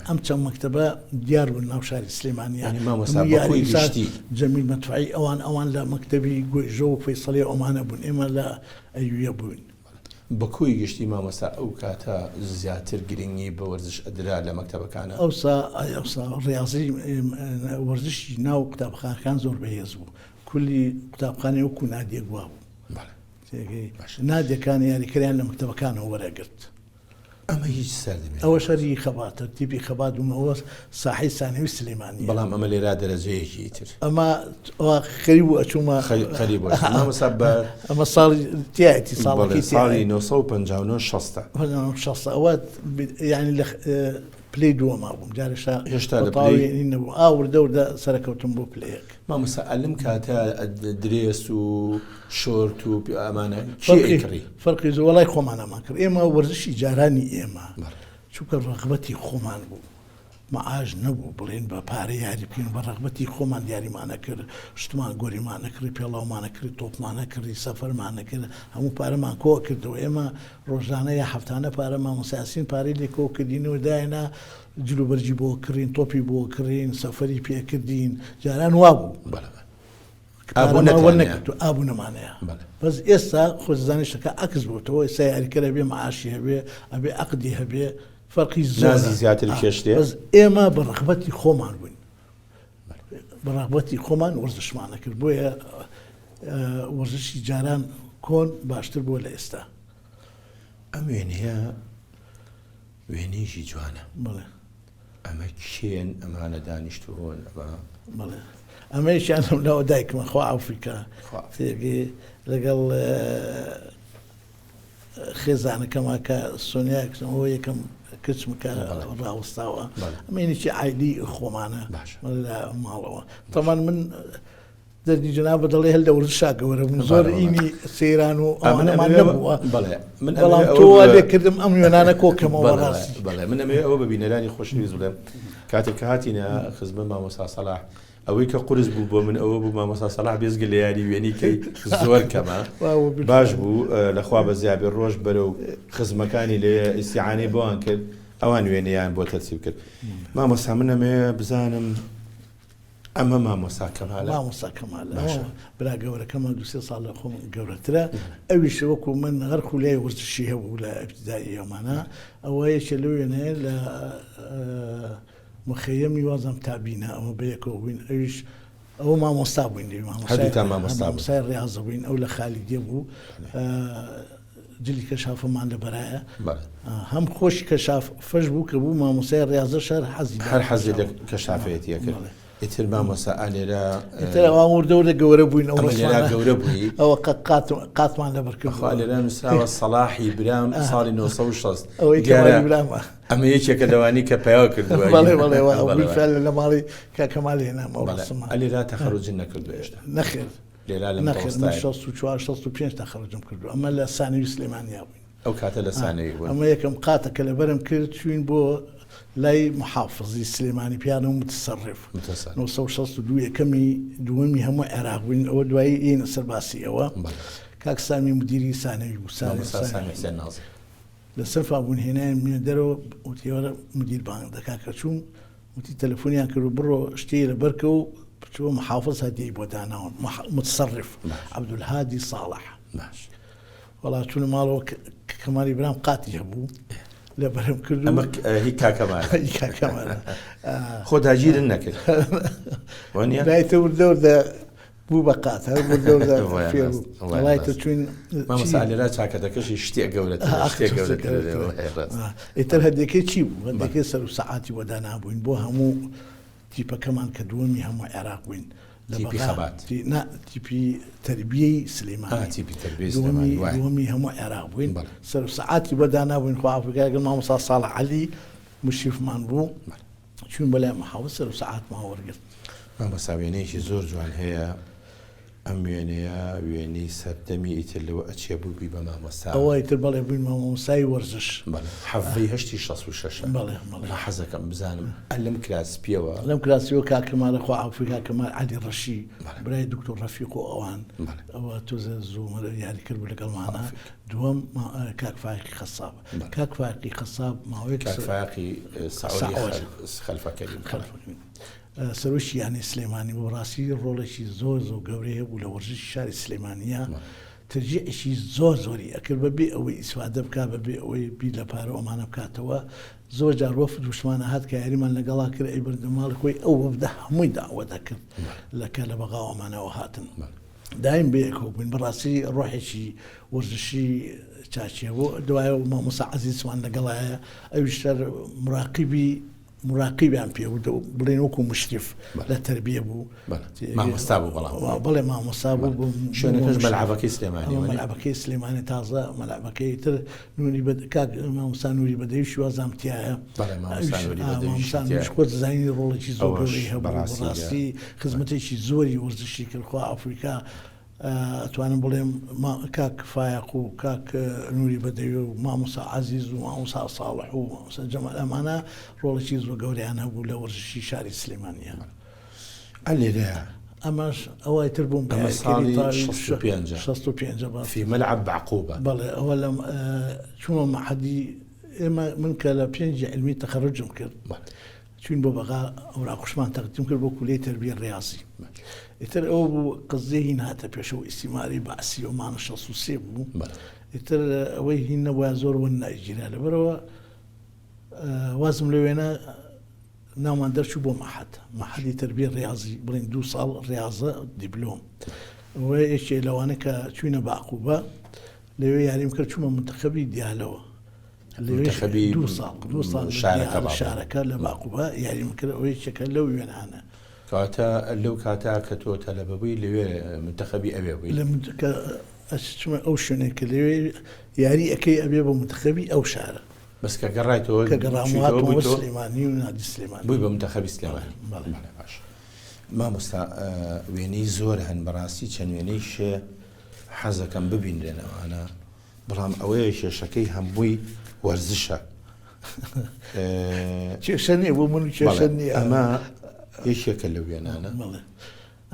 ئەم چەند مەکتەبە دیار بوون ناو شاری سلێمانیە یانی مامۆستا بە کۆی گشتی جەمیل مەدفەعی ئەوان ئەوان لە مەکتەبی گۆیژە و فەیسەڵی ئەمانە بوون ئێمە لە ئەیویە بووین. بە کۆی گشتی مامۆستا ئەو کاتە زیاتر گرنگی بە وەرزش ئەدرا لە مەکتەبەکانا؟ ئەوسا ئەوسا ڕیاضی وەرزشی ناو قوتابخانەکان زۆر بەهێز بوو کولی قوتابخانەی وەکو نادیەک وابوو نادیەکان یاریکەریان لە مەکتەبەکانەوە وەرەگرت. ئەمە هیچ سەردەمێک ئەوە شەری خەباتە تیپی خەبات بووم ئەوە ساحەی سانەوی سلێمانی بەڵام ئەمە لێرا دەرەجەیەکی تر ئەمە خەری بوو ئەچوومە خەری بوو مامۆستا بە ئەمە ساڵی تیایەتی ساڵەکەی ساڵی 959 شەستە شەستە ئەوە یعنی لە پلەی دووەما بووم جارێشا هێشتا لە پلەی نەبوو ئا وردە وردە سەرەکەوتم بۆ پلەیەک. مامۆستا ئەلم کاتە درێس و شۆرت و ئەمانە کێ ئەیکڕی؟ فەرقی زۆر وەڵای خۆمانەمان کرد ئێمە وەرزشی جارانی ئێمە چونکە ڕەغبەتی خۆمان بوو مەعاش نەبوو بڵێن بە پارە یاری بکەین بە ڕەغبەتی خۆمان یاریمانە کرد شتمان گۆریمانە کڕی پێڵاومانە کڕی تۆپمانە کڕی سەفەرمانە کرد هەموو پارەمان کۆ کردەوە ئێمە ڕۆژانە یا هەفتانە پارە مامۆستا یاسین پارەی لێ کۆ کردینەوە داینا جلوبەرگی بۆ کڕین تۆپی بۆ کڕین سەفەری پێ کردین جاران وابوو بەڵێ بەڵێ. پارەمان وەرنەگرتووە ئابوونەمانەیە بەس ئێستا خۆ دەزانی شتەکە عەکس بۆتەوە ئێستا یاریکەر ئەبێ معاشی هەبێ ئەبێ عەقدی هەبێ فەرقی زۆرە نازی زیاتر کێش دێ بەس ئێمە بە ڕەغبەتی خۆمان بووین. بە ڕەغبەتی خۆمان وەرزشمان ئەکرد بۆیە وەرزشی جاران کۆن باشتر بووە لە ئێستا. ئەم وێنەیە وێنەیەکی جوانە. بەڵێ. ئەمە کێن ئەمانە دانیشتوون ئەمە؟ بەڵێ ئەمەیشیان لەم لاوە دایکمە خوا عەفوی کا لەگەڵ خێزانەکەما کە سۆنیا کچمەوە یەکەم کچم کە ڕاوەستاوە ئەمێنێکی عیلی خۆمانە لە ماڵەوە تەمان من دەردی جنابە دەڵێ هەر لە وەرزشا گەورە بووم زۆر ئینی سەیران و ئەوانەمان نەبووە بەڵێ من بەڵام تۆ وا لێ کردم ئەم یۆنانە کۆکەمەوە بەڕاستی بەڵێ من ئەمەوێ ئەوە بە بینەرانی خۆشەویست بڵێم کاتێک کە هاتینە خزمەت مامۆستا سەڵاح ئەوەی کە قورس بوو بۆ من ئەوە بوو مامۆستا سەڵاح بێزگە لە یاری وێنیکەی زۆر کەمە باش بوو لەخوا بەزیابێ ڕۆژ بەرەو خزمەکانی لێ ئیسیعانەی بۆیان کرد ئەوان وێنەیان بۆ تەرسیب کرد مامۆستا من ئەمەوێ بزانم ئەمە مامۆستا کەمالە؟ مامۆستا کەمالە باشە. برا گەورەکەمە دوو سێ ساڵ لە خۆم گەورەترە ئەویش وەکو من هەر خولیای وەرزشی هەبوو لە ئیبتیدایی ئەمانە ئەوە یەکێ لەو وێنەیە لە مخەیەمی وازم تابینە ئەوە بەیەکەوە بووین ئەویش ئەوە مامۆستا بووین لەوی هەردووتان مامۆستا بوون. مامۆستای ڕیاضە بووین ئەو لە خالیدیە بوو جلی کەشافەمان لە بەرایە هەم خۆش کەشاف فەش بوو کە بوو مامۆسای ڕاضە شار حەزی هەر حەزی لە کەشافەتی کرد ئیتر مامۆسا ئالێرە ئیتر ئەوان وردە وردە گەورە بووین ئەو لێرا گەورە بووی ئەوە قاتمان لەبەر کرد لێرا نووسراوە سەڵاحی برام ساڵی 960 ئەوەی دیارە برامە ئەمە یەکێکە لەوانی کە پیا کردووە بەڵێ بەڵێ لە ماڵی کاکەمال هێنام ئەو ڕسمە ئەلێرا تەخەروجن نەکردو هێشتا نەخێر لێرا لە نەخێر من 64 65 تەخەروجم کردو ئەمە لە سانەوی سلێمانیا بووین ئەو کاتە لە سانەوی بوون ئەمە یەکەم قاتە کە لەبەرم کرد چوین بۆ لای محافزی سلێمانی پیانە و متسەڕف 962 یەکەمی دووەمی هەموو عێراق بووین ئەوە دوایی ئینە سەرباسی ئەوە کاک سامی مدیری سانەوی بوو سامی حسێن نازم لە سەرفا بوون هێنایان منە دەرەوە وتیوەرە مدیر بانگ دەکا کە چووم وتی تەلەفۆنیان کرد و بڕۆ شتێ لەبەرکە و بچووە محافظ هەدیەی بۆ داناون متصرف عەبدولهادی ساڵح باش وەڵا چوونە ماڵەوە کەمالی برام قاتی هەبوو لە بەرم کرد ئەمە هی کاکەمانە هی کاکەمانە خۆ داگیرن نەکرد وانە دایتە وردە وردە بوو بە قات هەر وردە وردە فێر بوو وەڵای تۆ چوین مامۆستا لێرا چاکەتەکەشی شتێک گەورەتر شتێک گەورەتر ئیتر هەدیەکەی چی بوو هەدیەکەی سەر و سەعاتی بۆ دانابووین بۆ هەموو تیپەکەمان کە دووەمی هەموو عێراق بووین لە تیپی خەبات نا تیپی تەربیەی سلێمانی تیپی تەربیەی سلێمانی دووەمی هەموو عێراق بووین سەر و سەعاتی بۆ دانابووین خوا ئەفریقا مامۆستا ساڵح عەلی مشریفمان بوو چوین بۆ لای محافظ سەر و سەعاتمان وەرگرت. مامۆستا وێنەیەکی زۆر جوان هەیە ئەم وێنەیە وێنەی سەردەمی ئیتر لەوە ئەچێ بووبی بە مامۆستا. ئەوە ئیتر بەڵێ بووین بە مامۆستای وەرزش. بەڵێ حەڤدەی هەشتی 66ە. بەڵێ بەڵێ. من حەزەکەم بزانم ئە لەم کراسپیەوە. لەم کراسیەوە کاک کەمالە خوا عەفوی کاک کەمال عەلی ڕەشی برای دکتۆر ڕەفیق و ئەوان ئەوە تۆزێ زوو یاری کرد بوو لەگەڵمانە دووەم کاک فایقی قەساب. کاک فایقی قەساب ماوەیەک کاک فایقی سەعۆری خەلفە کەریم سەرۆکی یانەی سلێمانی بوو ڕاستی ڕۆڵێکی زۆر زۆر گەورەی هەبوو لە وەرزشی شاری سلێمانیە تەرجیعێکی زۆر زۆری ئەکرد بەبێ ئەوەی ئیسفادە بکات بەبێ ئەوەی بیر لە پارە ئەمانە بکاتەوە زۆر جار وەفد وشمانە هات کە یاریمان لەگەڵا کرد ئەی بردە ماڵی خۆی ئەو وەفدە هەمووی داوە دەکرد لە کە لە بەغاوە ئەمانەوە هاتن. دایم بەیەکەوە بووین بەڕاستی ڕۆحێکی وەرزشی چاکی هەبوو دوایە مامۆستا عەزیزمان لەگەڵایە ئەویش سەر مراقیبی مراقیبیان پێ بوو بڵێن وەکو مشرف لە تربیە بوو مامۆستا بوو بەڵام بەڵێ مامۆستا بوو شوێنەکەش مەلعەبەکەی سلێمانی مەلعەبەکەی سلێمانی تازە مەلعەبەکەی تر نوری بە کاک مامۆستا نوری بەدەویش وازام تایە مامۆستا نوریش خۆت زانینی ڕۆڵێکی زۆر گەورەی هەبوو بەڕاستی خزمەتێکی زۆری وەرزشی کرد خوا ئەفریکا ئەتوانم بڵێم کاک فایەق و کاک نوری بەدەوی و مامۆستا عەزیز و مامۆستا ساڵح و مامۆستا جەمال ئەمانە ڕۆڵێکی زۆر گەورەیان هەبوو لە وەرزشی شاری سلێمانیە. ئە لێرەیە. ئەمەش ئەوای تر بووم ئەمە ساڵی 65 65 بە في ملعب بعقوبة بەڵێ ئەوە لەم چوومە مەحەدی ئێمە من کە لە پێنجی علمی تەخەرجم کرد چوین بۆ بەغا ئەوراقشمان تەقدیم کرد بۆ کولیەی تەربیە ڕیاضی ئیتر ئەو بوو قزیە هین هاتە پێشەوە ئیستیماری بەعسی ئەومانە 63 بوو ئیتر ئەوەی هین نەبووە زۆر ون نایگیرا لەبەرەوە وازم لە وێنە. ناومان دەرچوو بۆ مەحەد، مەحەدی تەربیە ڕیاضی، بڵێن دوو ساڵ ڕیاضە دیبلۆم. ئەوە یەکێ لەوانە کە چووینە بەعقوبە لەوێ یاریم کرد چوومە منتەخەبی دیالەوە. لەوێش دوو ساڵ دوو ساڵ شارەکە لە باقوبە یاریم کرد ئەوە یەکێکە لەو وێنانە. کەواتە لەو کاتە کە تۆ تەلەبە بووی لەوێ منتەخەبی ئەوێ بووی؟ لە کە ئەچمە ئەو شوێنێک کە لەوێ یاری ئەکەی ئەبێ بە منتەخەبی ئەو شارە. بەس کە گەڕایتەوە کە گەڕامەوە هاتمەوە سلێمانی و نادی سلێمانی بووی بە منتەخەبی سلێمانی. بەڵێ باش. مامۆستا وێنەی زۆر هەن بەڕاستی چەند وێنەی شێ حەزەکەم ببینرێن ئەوانە بەڵام ئەوەیە کێشەکەی هەمووی وەرزشە. کێشە نییە بۆ من کێشە نییە ئەمە یەکێکە لە وێنانە.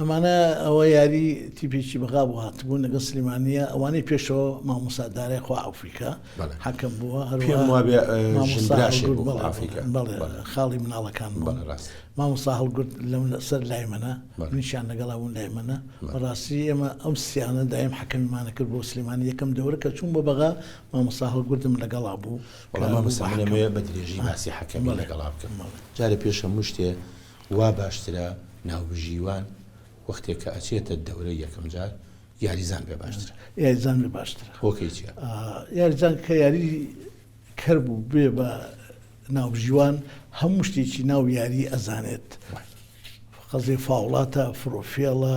ئەمانە ئەوە یاری تیپێکی بەغا بوو هاتبوون لەگەڵ سلێمانییە ئەوانەی پێشەوە مامۆستا دارای خوا عەوفیکە حەکەم بووە پێم وابێ بەڵێ خاڵی مناڵەکان بوو مامۆستا هەڵگورد لەم سەر لای منە منیشیان لەگەڵا بوون لای منە بەڕاستی ئێمە ئەم سیانە دایم حەکەمیمانە کرد بۆ سلێمانی یەکەم دەورە کە چوون بۆ بەغا مامۆستا هەڵگوردم لەگەڵا بوو وەڵا مامۆستا من ئەمەوێ بە درێژی باسی حەکەمی لەگەڵا بکەم جارێ پێش هەموو شتێ وا باشترە ناوبژیوان وەختێ کە ئەچێتە دەورە یەکەم جار یاریزان بێ باشترە. یاریزان بێ باشترە. هۆکەی چیە؟ یاریزان کە یاری کەر بوو بێ بە ناوبژیوان هەموو شتێکی ناو یاری ئەزانێت. قەزیەی فاوڵاتە، فڕوفێڵە،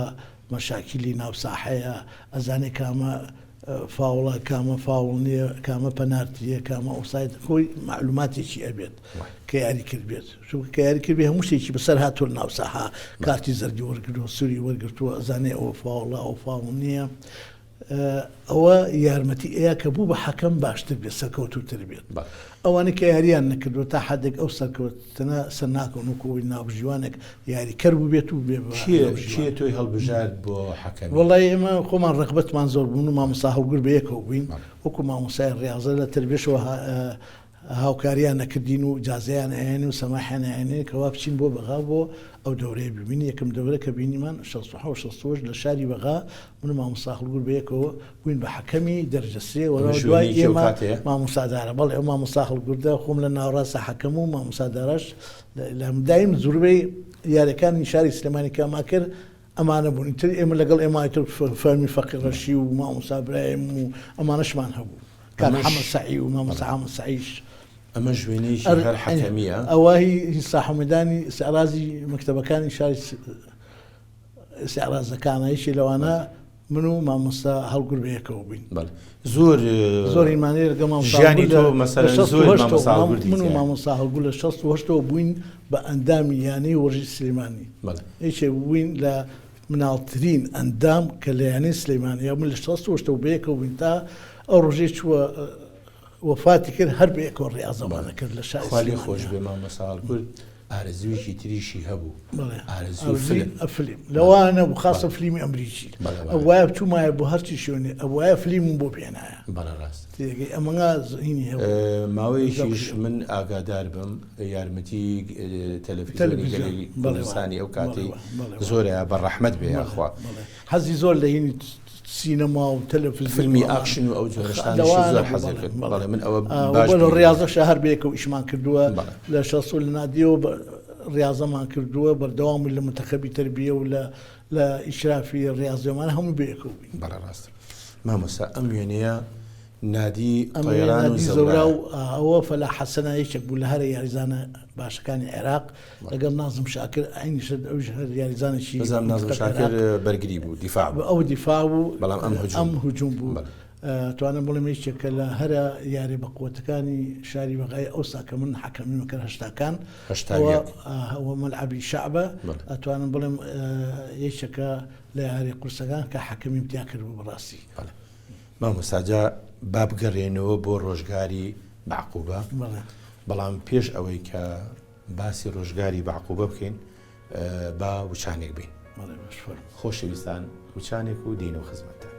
مەشاکیلی ناو ساحەیە، ئەزانێ کامە فاوڵە کامە فاوڵ نییە کامە پەنارتیە کامە ئۆفساید خۆی مەعلوماتێکی ئەبێت کە یاری کردبێت چونکە کە یاری کردبێ هەموو شتێکی بەسەر هاتووە ناو ساحە کارتی زەردی وەرگرتووە سووری وەرگرتووە ئەزانێ ئەوە فاوڵە ئەو فاوڵ نییە ئەوە یارمەتی ئەیا کە بوو بە حەکەم باشتر بێت سەرکەوتووتر بێت ئەوانەی کە یاریان نەکردووە تا حدێک ئەو سەرکەوتنە سەر ناکەون وەکو ئەوەی ناوبژیوانێک یاریکەر بووبێت و بێ بە کێ کێ تۆی هەڵبژارد بۆ حەکەمی؟ وەڵای ئێمە خۆمان ڕەغبەتمان زۆر بوو من و مامۆستا هەڵگر بە یەکەوە بووین وەکو مامۆستای ڕیاضە لە تەربیەشەوە هاوکاریان ئەکردین و ئیجازەیان ئەیاین و سەماحیان ئەیاین کەوا بچین بۆ بەغا بۆ ئەو دەورەیە ببینین یەکەم دەورە کە بینیمان 67 68 لە شاری بەغا من و مامۆستا هەڵگور بەیەکەوە بووین بە حەکەمی دەرجە سێ وەرەوە ئەمەش دوای وێنەیەکی ئەو ئێمە کاتەیە؟ مامۆستا دارا بەڵێ ئەو مامۆستا هەڵگوردە خۆم لە ناوەڕاستە حەکەم و مامۆستا داراش لە لام دایم زوربەی یاریەکانی شاری سلێمانی کە ئەمان کرد ئەمانە بوون ئیتر ئێمە لەگەڵ ئێمە ئیتر فەرمی فەقی ڕەشی و مامۆستا برایم و ئەمانەشمان هەبوو کاک ئەمەش حەمە سەعی و مامۆستا بەڵێ حەمە سەعیش ئەمەش وێنەیەکی ئەر هەر حەکەمییە؟ ئەوە هی هی ساحەمەدانی ئیستعرازی مەکتەبەکانی شاری ئیستعرازەکانە یەکێ لەوانە من و مامۆستا هەڵگور بەیەکەوە بووین. بەڵێ زۆر زۆر ئیمانی لەگەڵ مامۆستا ژیانی هەڵگور تۆ لە مەسەلەن شەست و زۆر هەشتەوە مامۆستا هەڵگور من و دیتیە. مامۆستا هەڵگور لە 68ەوە بووین بە ئەندامی یانەی وەرزشی سلێمانی. بەڵێ. یەکێ بووین لە مناڵترین ئەندام کە لە یانەی سلێمانی من لە 68ەوە بەیەکەوە بووین تا ئەو ڕۆژەی چووە وەفاتی کرد هەر بەیەکەوە ڕیازەمان ئەکرد لە شاری خوا لێ خۆش سلێمانیا. بێ مامۆستا هەڵگورد ئارەزوویەکی تریشی هەبوو بەڵێ ئارەزووی ئارەزووی فیلم فلیم لەوانە بوو خاصە بەڵێ فلیمی ئەمریکی بەڵێ بەڵێ ئەبوایە بچوومایە بۆ هەرچی شوێنێ ئەبوایە فلیمم بۆ بهێنایە بەڵێ ڕاست تێگەی ئەمەنگا هینی هەبوو ماوەیەکیش زەوقی هەبوو. من ئاگادار بم یارمەتی تەلەفیزیۆنی تەلەفیزیۆن گەلی بەڵێ وا کوردستانی ئەو بەڵێ کاتەی وا بەڵێ وا زۆرە بە ڕەحمەت بێ بەڵێ یاخوا بەڵێ حەزی زۆر لە هینی سینەما و تەلەفزیۆن فیلمی و ئەوانە ئاکشن و ئەو جۆرە شتانەشی لەوانە زۆر بوو حەزی بەڵێ کرد بەڵێ بەڵێ من ئەوە و باش بەڵێ بیرمە ڕیاضەشە هەر بەیەکەوە ئیشمان کردووە بەڵێ لە شەست و لە نادیەوە بە ڕیاضەمان کردووە بەردەوام بووین لە مونتەخەبی تەربیە و لە لە ئیشرافی ڕیاضیەمان هەموو بەیەکەوە بووین. بەڵێ ڕاستە مامۆستا ئەم وێنەیە نادی ئەم وێنەیە طەیران و نادی زەورا زەورایە. و ئەوە فەلاح حەسەنە یەکێک بوو لە هەرە یاریزانە باشەکانی عێراق لەگەڵ نازم شاکر عەینی شت ئەویش هەر یاریزانێکی بەزام نازم مونتەخەب شاکر عێراق بەرگری بوو دیفاع بوو ئەو دیفاع بوو بەڵام ئەم هجوم ئەم بوو هجوم بوو بەڵێ. توانم بڵێم یەکێکە لە هەرە یاری بەقوەتەکانی شاری بەغای ئەوسا کە من حەکەمیم کرد هەشتاکان هەشتا و یەک. ئەوە مەلعەبی شەعبە بەڵێ. ئەتوانم بڵێم یەکێکە لە یاری قورسەکان کە حەکەمیم تیا کردبوو بەڕاستی. بەڵێ مامۆستا جا با بگەڕێینەوە بۆ ڕۆژگاری بەعقوبە بەڵێ. بەڵام پێش ئەوەی کە باسی ڕۆژگاری بەعقوبە بکەین با وچانێک بین. بەڵێ باش فەرموو. خۆشەویستان وچانێک و دێینەوە خزمەتتان.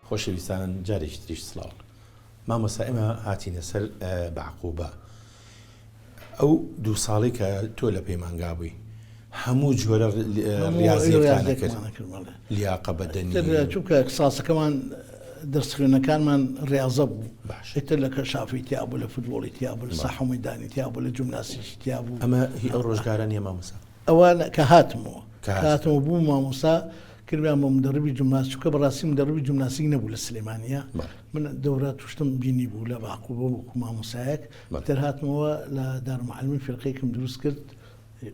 خۆشەویستان جارێکی تریش سڵاو. مامۆستا ئێمە هاتینە سەر بەعقوبە ئەو دوو ساڵی کە تۆ لە پەیمانگا بووی هەموو جۆرە ڕاضیەکانە کرد لیاقە بەدەنی چونکە ساسەکەمان دەرس خوێنەکانمان ڕاضە بوو باش ئیتر لە کەشافی تیا بوو لە فوتبۆڵی تیا بوو لە ساحە و مەدانی تیا بوو لە جومناسیکی تیا بوو ئەمە هی ئەو ڕۆژگارە نییە مامۆستا ئەوە کە هاتمەوە کە هاتمەوە بوو مامۆستا کردیان بە مدەڕبی جومناس چونکە بەڕاستی مدەڕبی جومناسیک نەبوو لە سلێمانیە من دەورە توشتم بینی بوو لە باقوبە وەکو مامۆسایەک تر هاتمەوە لە دارمعلمی فرقەیەکم دروست کرد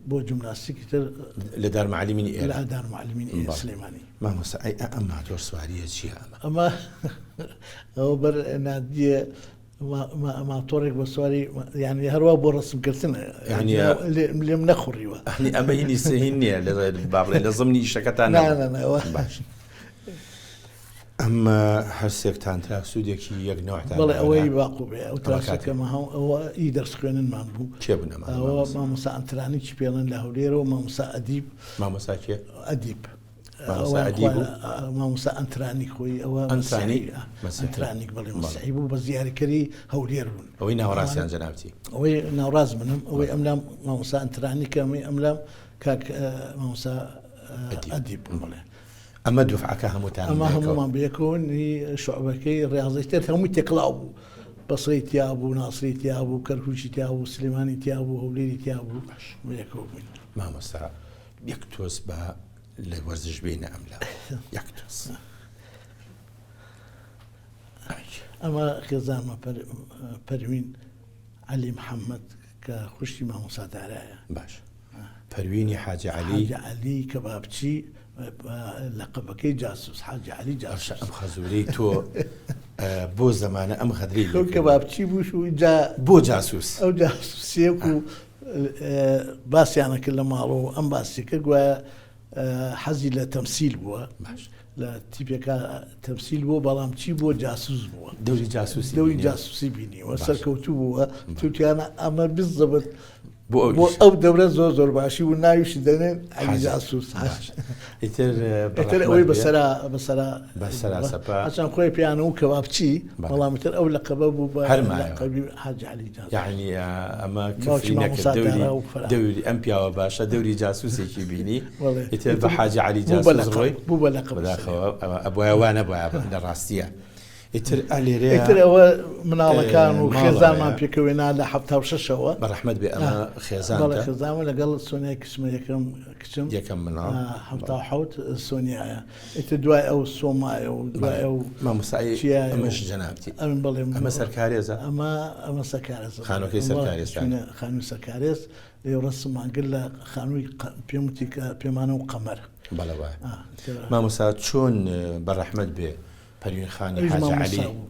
بۆ جومناستیکی تر لە دارمعلمینی ئێرە لە دارمعلمینی سلێمانی مامۆستا ئەی ئەم ماتۆر سواریە چییە ئەمە ئەمە ئەوە بەر نادیە ماتۆڕێک بە سواری یعنی هەروە بۆ ڕسمکردن لێم نەخوڕیوە ئەنی ئەمە هینی سهین نییە لە با بڵێ لە زمنی ئیشەکەتان باش ئەمە هەرسێکتان تراکسودێکی یەک نەوەتان بەڵێ ئەوەی باقو بێ ئەو تراکسەکەمە هەم ئەوە ئی دەرس خوێننمان بوو کێ بوون ئەمانە ئەوە مامۆستا ئەنترانیکی پێڵێن لە هەولێرەوە مامۆستا ئەدیب مامۆستا کێ ئەدیب مامۆستا ئەدیب بوو؟ مامۆستا ئەنترانیک خۆی ئەوە ئەنترانیک؟ مەسیحی. ئەنترانیک بەڵێ مەسیحی بوو بە زیارکەری هەولێر بوون. ئەوەی ناوەڕاستیان جەنابتی؟ ئەوەی ناوڕاست منم ئەوەی ئەملام مامۆستا ئەنترانیکە ئەمەی ئەملام کاک مامۆستا ئەدیب بوو بەڵێ. ئەمە دوفعەکە هەمووتان ئەمە هەموومان بەیەکەوە شعبەکەی ڕاضی تر هەمووی تێکڵاو بوو بەسڕی تیا بوو ناسری تیا بوو کەرکوکی تیا بوو سلێمانی تیا بوو هەولێری تیا بوو بەیەکەوە بووین. مامۆستا یەک تۆز بە لە وەرزش بینە ئەملا یەک تۆز. ئەمە خێزانمە پەروین عەلی محەممەد کە خوشکی مامۆستا دارایە. باش پەروینی حاجی عەلی. حاجی عەلی کەبابچی لەقەبەکەی جاسوس حاجی عەلی جاسوس. باشە ئەم خەزورەی تۆ بۆ زەمانە ئەم غەدرەی لێ کردووە. کەبابچی بووش و جا بۆ جاسوس. ئەو جاسوسیەک و باسیانە کرد لە ماڵەوە ئەم باسی کرد گوایە حەزی لە تەمسیل بووە لە تیپێکا تەمسیل بووە بەڵام چی بووە جاسوس بووە دەوری جاسوسی دەوری جاسوسی بینیوە سەرکەوتوو بووە توتیانە ئەمە بزەبت بۆ ئەو دەورە زۆر زۆر باشی و ناویشی دەنێن عەلی جاسوس ئیتر ئیتر ئەوەی بەسەرا بەسەرا بەسەرا سەپا هەچەند خۆی پێیان و کەبابچی بەڵام ئیتر ئەو لەقەبە بوو بە هەر مایەوە. لەقەبی حاجی عەلی جاسوس یعنی ئەمە باوکی کفری نەکرد مامۆستا دەوری دارا و فەرا. دەوری ئەم پیاوە باشە دەوری جاسوسێکی بینی بەڵێ. ئیتر بە حاجی عەلی بوو بە جاسوس لەقەب ڕۆی بوو بە لەقەب بەداخەوە ئەوە ئەبوایە وا نەبوایە لە ڕاستیە ئیتر ئا لێرەیە ئیتر ئەوە مناڵەکان و ماڵەوەیە. خێزانمان پێکەوەێنا لە 76ەوە بە ڕەحمەت بێ ئەمە خێزانتە بەڵێ خێزانمە لەگەڵ سۆنیای کچمە یەکەم کچم یەکەم مناڵ 77 سۆنیایە ئیتر دوای ئەو سۆمایە و دوای ئەو مامۆستا ئەی چیایە و ئەمەش جەنابتی ئەمن بەڵێ ئەمە سەرکارێزە ئەمە ئەمە سەرکارێزە خانووەکەی سەرکارێزتان. چوونە خانووی سەرکارێز لێ ڕەسممان کرد لە خانووی پێم وتی کە پێمانە و قەمەر بەڵێ وایە مامۆستا چۆن بە ڕەحمەت بێ پەروین خانی ئەویش حاجی مامۆستا عەلی بوو.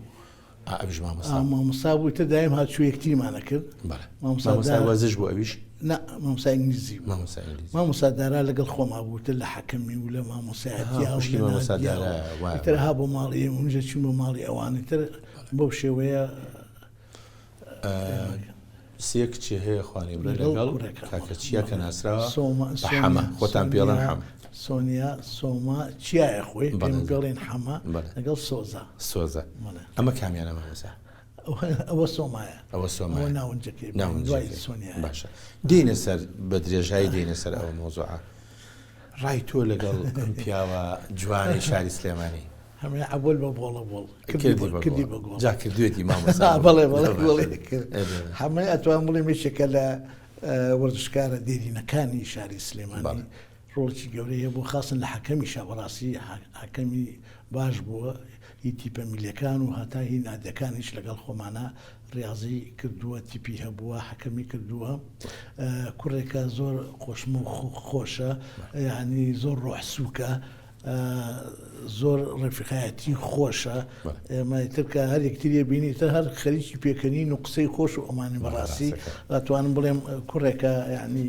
ئا ئەویش مامۆستا بوو. مامۆستا بوو ئیتر دایم هاتوچۆی یەکتریمان ئەکرد. بەڵێ. مامۆستا مامۆستا دارا وەرزش بوو ئەویش؟ نا مامۆستا ئینگلیزی بوو. مامۆستا ئینگلیزی. مامۆستا دارا لەگەڵ خۆما بوو ئیتر لە حەکەمی و لە مامۆستایەتیا ئەها و خوشکی لە مامۆستا نادیا و دارایە وایە ئیتر وایە. ها بۆ ماڵی ئێمە منیش ئەچووم بۆ ماڵی ئەوان ئیتر بەو شێوەیە سێ کچی هەیە خوانی برا لەگەڵ لەگەڵ کوڕێکە. کاکە چیا کە ناسراوە سۆما بە حەمە سۆنیا خۆتان پێڵێن سۆنیا حەمە. سۆنیا سۆما چیایە خۆی بەڵێ. پێم پێڵێن حەمە بەڵێ. لەگەڵ سۆزا. سۆزە بەڵێ. ئەمە کامیانە مامۆستا؟ ئەوە سۆمایە. ئەوە سۆمایە. ئەوە ناونجەکەی بوو. ناونجەکەی. دوای سۆنیایە. باشە دێینە سەر بە درێژایی دێینە سەر ئەوە مەوزوعە ڕای تۆ لەگەڵ ئەم پیاوە جوانەی شاری سلێمانی. هەمووی عەبۆل بە بۆڵە بۆڵ کردی بە کردی گۆڵ. بە گۆڵ. جا کردوێتی مامۆستا. بەڵێ بەڵێ بەڵێ کرد. ئێ بەڵێ. حەمەی ئەتوانم بڵێم یەکێکە لە وەرزشکارە دێرینەکانی شاری سلێمانی. بەڵێ. ڕۆڵێکی گەورەی هەبوو خاستن لە حەکەمیشا بەڕاستی حەکەمی باش بووە هی تیپە میلەکان و هەتا هی نادیەکانیش لەگەڵ خۆمانە ڕاضی کردووە تیپی هەبووە حەکەمی کردووە کوڕێکە زۆر خۆشم و خۆشە یعنی زۆر ڕۆح سووکە زۆر ڕفیقایەتی خۆشە ئێمە تر کە هەر یەکتریە بینی تر هەر خەریکی پێکەنین و قسەی خۆش و ئەمانی بەڕاستی ئەتوانم بڵێم کوڕێکە یعنی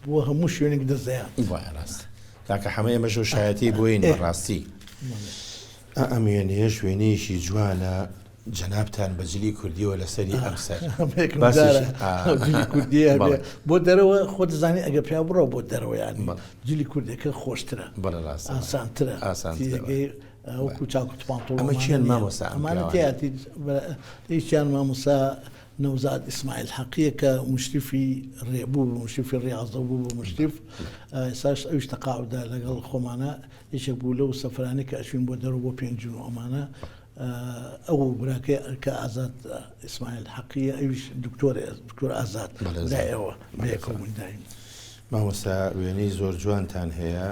بۆ هەموو شوێنێک دەزەیان. وایە ڕاست کاکە حەمە ئێمەش و شایەتی بۆین بەڕاستی ئەم وێنەیەش وێنەیەکی جوانە جەنابتان بە جلی کوردیەوە لەسەری ئەم سەر جلی کوردیە بۆ دەرەوە خۆ دەزانی ئەگە پیا بڕۆ بۆ دەرەوە یانی جلی کوردەکە خۆشترە بەڵێ ڕاست ئاسانترە ئاسانترە. وەکو چاکوت پانتۆڵ ئەمە کێن مامۆستا ئەم ئەمانە پیاوانە؟ تیاتی یەکیان مامۆستا نەوزاد ئیسماعیل حەقیە کە مشرفی ڕێ بوو بە مشرفی ڕیاضە بوو بە مشرف ئێستاش ئەویش تەقاعودە لەگەڵ خۆمانە یەکێک بوو لەو سەفرانەی کە ئەچوین بۆ دەرەوە بۆ پێنجون و ئەمانە ئەو براکەی کە ئازاد ئیسماعیل حەقیە ئەویش دکتۆر دکتۆر ئازاد بەڵێ برای ئەوە بەیەکەوە بووین دایم. مامۆستا وێنەی زۆر جوانتان هەیە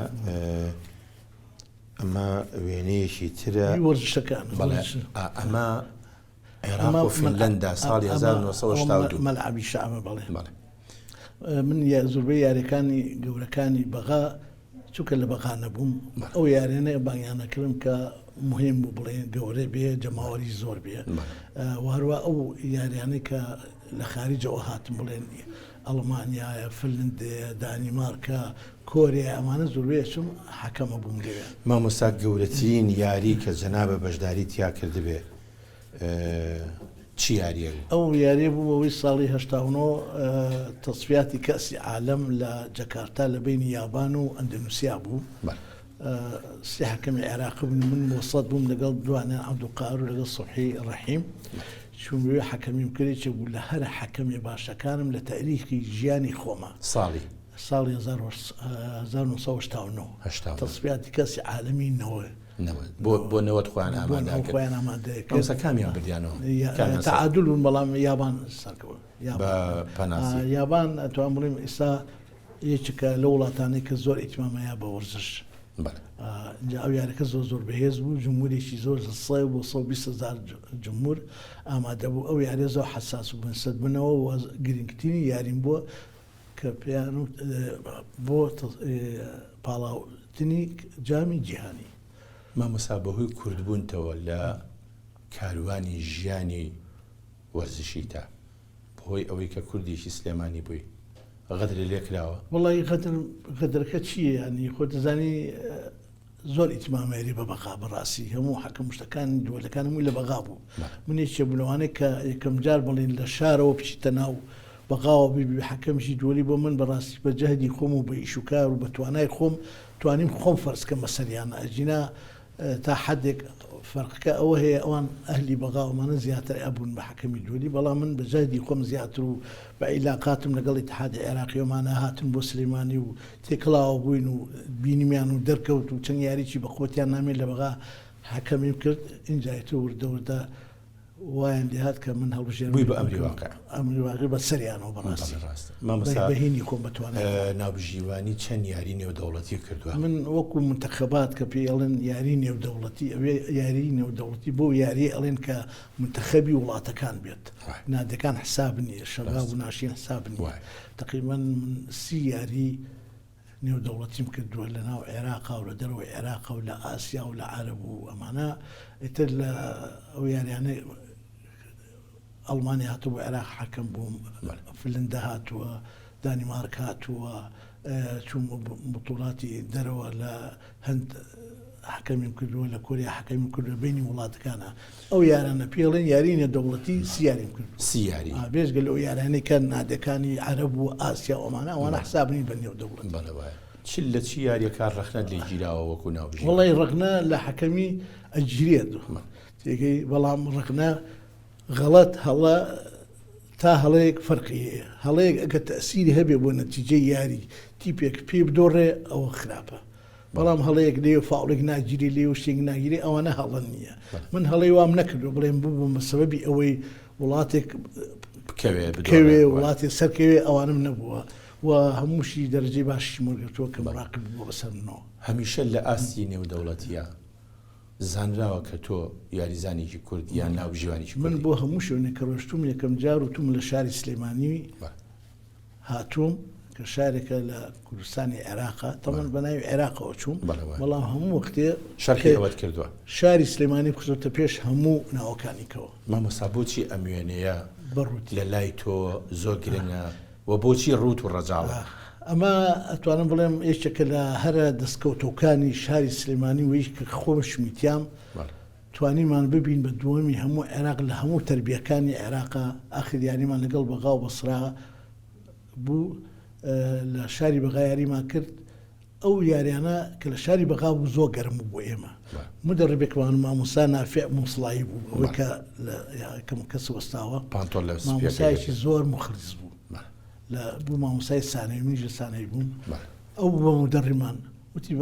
ئەمە وێنەیەکی ترە هی وەرزشەکان بەڵێ وەرزش. ئەمە عێراق و فنلەندا ساڵی 1972 مەلعەبی شەعبە بەڵێ بەڵێ من زۆربەی یاریەکانی گەورەکانی بەغا چونکە لە بەغا نەبووم ئەو یاریانە بانگیانەکردم کە مهم بوو بڵێن گەورە بێ جەماوەری زۆر بێ و هەروە ئەو یاریانەی کە لە خارجەوە هاتن بڵێن ئەڵمانیایە فنلندەیە دانیمارکە کۆریا ئەمانە زۆربەی ئەچم حەکەمە بووم لەوێ. مامۆستا گەورەترین یاری کە جەنابە بەشداری تیا کردبێ چ یاریەک بوو؟ ئەو یاریە بوو ئەوەی ساڵی 89 تەسفیاتی کەسی عالەم لە جەکارتا لە بەینی یابان و ئەندەنوسیا بوو. سێ حەکەمی عێراقی بوون من وەسەت بووم لەگەڵ دوانیان عەبدولقاهر و لەگەڵ سوبحی ڕەحیم چووم لەوێ حەکەمیم کرد یەکێک بوو لە هەرە حەکەمی باشەکانم لە تاریخی ژیانی خۆما. ساڵی؟ ساڵی 1989 تەسفیاتی کەسی عالەمی نەوە. نەوەد بۆ بۆ نەوەد خۆیان ئامادە کرد. خۆیان ئامادە کرد. مامۆستا کامیان بردیانەوە؟ کامیان سەر تەعادول بوون بەڵام یابان سەرکەوت. بە پەناسی. یابان ئەتوانم بڵێم ئێستا یەکێکە لەو وڵاتانەی کە زۆر ئیتمام هەیە بە وەرزش. بەڵێ. ئینجا ئەو یاریەکە زۆر زۆر بەهێز بوو، جمهورێکی زۆر لە سێ بۆ 120 هەزار جمهور ئامادە بوو. ئەو یاریە زۆر حەساس بوو بەنسبەت منەوە و گرنگترین یاریم بووە کە پێیان وت بۆ پاڵاوتنی جامی جیهانی. مامۆستا بەهۆی کوردبوونتەوە لە کاروانی ژیانی وەرزشیتا بەهۆی ئەوەی کە کوردێکی سلێمانی بووی غەدرت لێ کراوە؟ وەڵایی غەدر غەدرەکە چییە یانی خۆت دەزانی زۆر ئیتمامێری بە بەغا بەڕاستی هەموو حەکەم شتەکانی دووەلەکان هەمووی لە بەغا بوو من یەکێ بوو لەوانەی کە یەکەم جار بڵین لە شارەوە بچیتە ناو بەغاوە ببی حەکەمشی دووەلی بۆ من بەڕاستی بە جەهدی خۆم و بە ئیش و کار و بە توانای خۆم توانیم خۆم فەرز کەم بەسەریانە ئەگینا تا حەدێک فەرقەکە ئەوە هەیە ئەوان ئەهلی بەغا ئەمانە زیاتر ئەبوون بە حەکەمی دوولی بەڵام من بە جەهدی خۆم زیاتر و بە عیلاقاتم لەگەڵ ئیتحادی عێراقی ئەمانە هاتن بۆ سلێمانی و تێکەڵاوە بووین و بینیمیان و دەرکەوت و چەند یاریی بە قوتیان نامێ لە بەغا حەکەمیم کرد ئینجا ئیتر وردە وردە وایان لێهات کە من هەڵبژێرم بووی بە ئەمری واقع. ئەمری واقع بە سەریانەوە بەڕاستی. بەڵێ ڕاستە. مامۆستا بە هینی خۆم بە توانای خۆم. ناوبژیوانی چەند یاری نێودەوڵەتی کردووە؟ من وەکو مونتەخەبات کە پێی ئەڵێن یاری نێودەوڵەتی ئەوێ یاری نێودەوڵەتی بەو یاریە ئەڵێن کە مونتەخەبی وڵاتەکان بێت نادیەکان حساب نییە شەباب و ناشین حساب نییە تەقریبەن من سی یاری نێودەوڵەتیم کردووە لە ناو عێراقا و لە دەرەوەی عێراقا و لە ئاسیا و لە عەرەب و ئەمانە ئیتر لە ئەو یاریانەی ئەڵمانیا هاتووە بۆ عێراق حەکەم بووم فنلندا هاتووە دانیمارک هاتووە چووم بتوڵاتی دەرەوە لە هەند حەکەمیم کردووە لە کۆریا حەکەمیم کردووە بینی وڵاتەکانە ئەو یارانە پێڵێن یاری نێودەوڵەتی سی یاریم کردووە سی یاری بێجگە لەو یارانەی کە نادەکانی عەرەب و ئاسیا و ئەمانە ئەوانە حساب نین بە نێودەوڵەتی بەڵێ وایە چ لە چی یاریەکان ڕەخنەت لێ گیراوە وەکو ناوبژیوان؟ وەڵی ڕەخنە لە حەکەمی ئەگیرێت تێگەی بەڵام ڕەخنە غەڵەت هەڵە تا هەڵەیەک فەرقی هەیە هەڵەیەک ئەگەر تەئسیری هەبێ بۆ نەتیجەی یاری تیپێک پێی بدۆڕێ ئەوە خراپە بەڵام هەڵەیەک لێ و فاوڵێک ناگیری لێ و شتێک ناگیری ئەوانە هەڵە نییە من هەڵەی وام نەکردو بڵێم ببووم بە سەبەبی ئەوەی وڵاتێک بکەوێ بکەوێ وڵاتێ سەرکەوێ ئەوانم نەبووە و هەمووشی دەرەجەی باشیشم وەرگرتووە کە مراقب بووە بەسەر منەوە. هەمیشە لە ئاستی نێودەوڵەتییە زانراوە کە تۆ یاریزانێکی کورد یان ناوبژیوانێکی من کوردی؟ بۆ هەموو شوێنێک کە ڕۆشتووم یەکەم جار وتووم لە شاری سلێمانی هاتووم کە شارێکە لە کوردستانی عێراقە تەمەن بە ناوی عێراقەوە چووم بەڵام هەموو وەختێ شەرحی ئەوەت کردووە شاری سلێمانی خستۆتە پێش هەموو ناوەکانی کەوە. مامۆستا بۆچی ئەم وێنەیە بە ڕووتی. لە لای تۆ زۆر گرنگە و بۆچی ڕووت و ڕەجاڵە؟ ئەمە ئەتوانم بڵێم یەکێکە لە هەرە دەستکەوتەکانی شاری سلێمانی و یەکێکە خۆم شمیتیام توانیمان ببین بە دووەمی هەموو عێراق لە هەموو تەربیەکانی عێراقا ئاخر یاریمان لەگەڵ بەغا و بەسرا بوو لە شاری بەغا یاریمان کرد. ئەو یاریانە کە لە شاری بەغا بوو زۆر گەرم بوو بۆ ئێمە. مدەڕیبێکمان مامۆستا نافع موسڵایی بوو ئەوەی کە لە کەم کەس وەستاوە پانتۆڵ لە سپیەکەی مامۆستایەکی زۆر موخلیس بوو لە بوو مامۆستای سانەوی منیش لە سانەوی بووم ئەو بوو بە مدەڕیمان وتی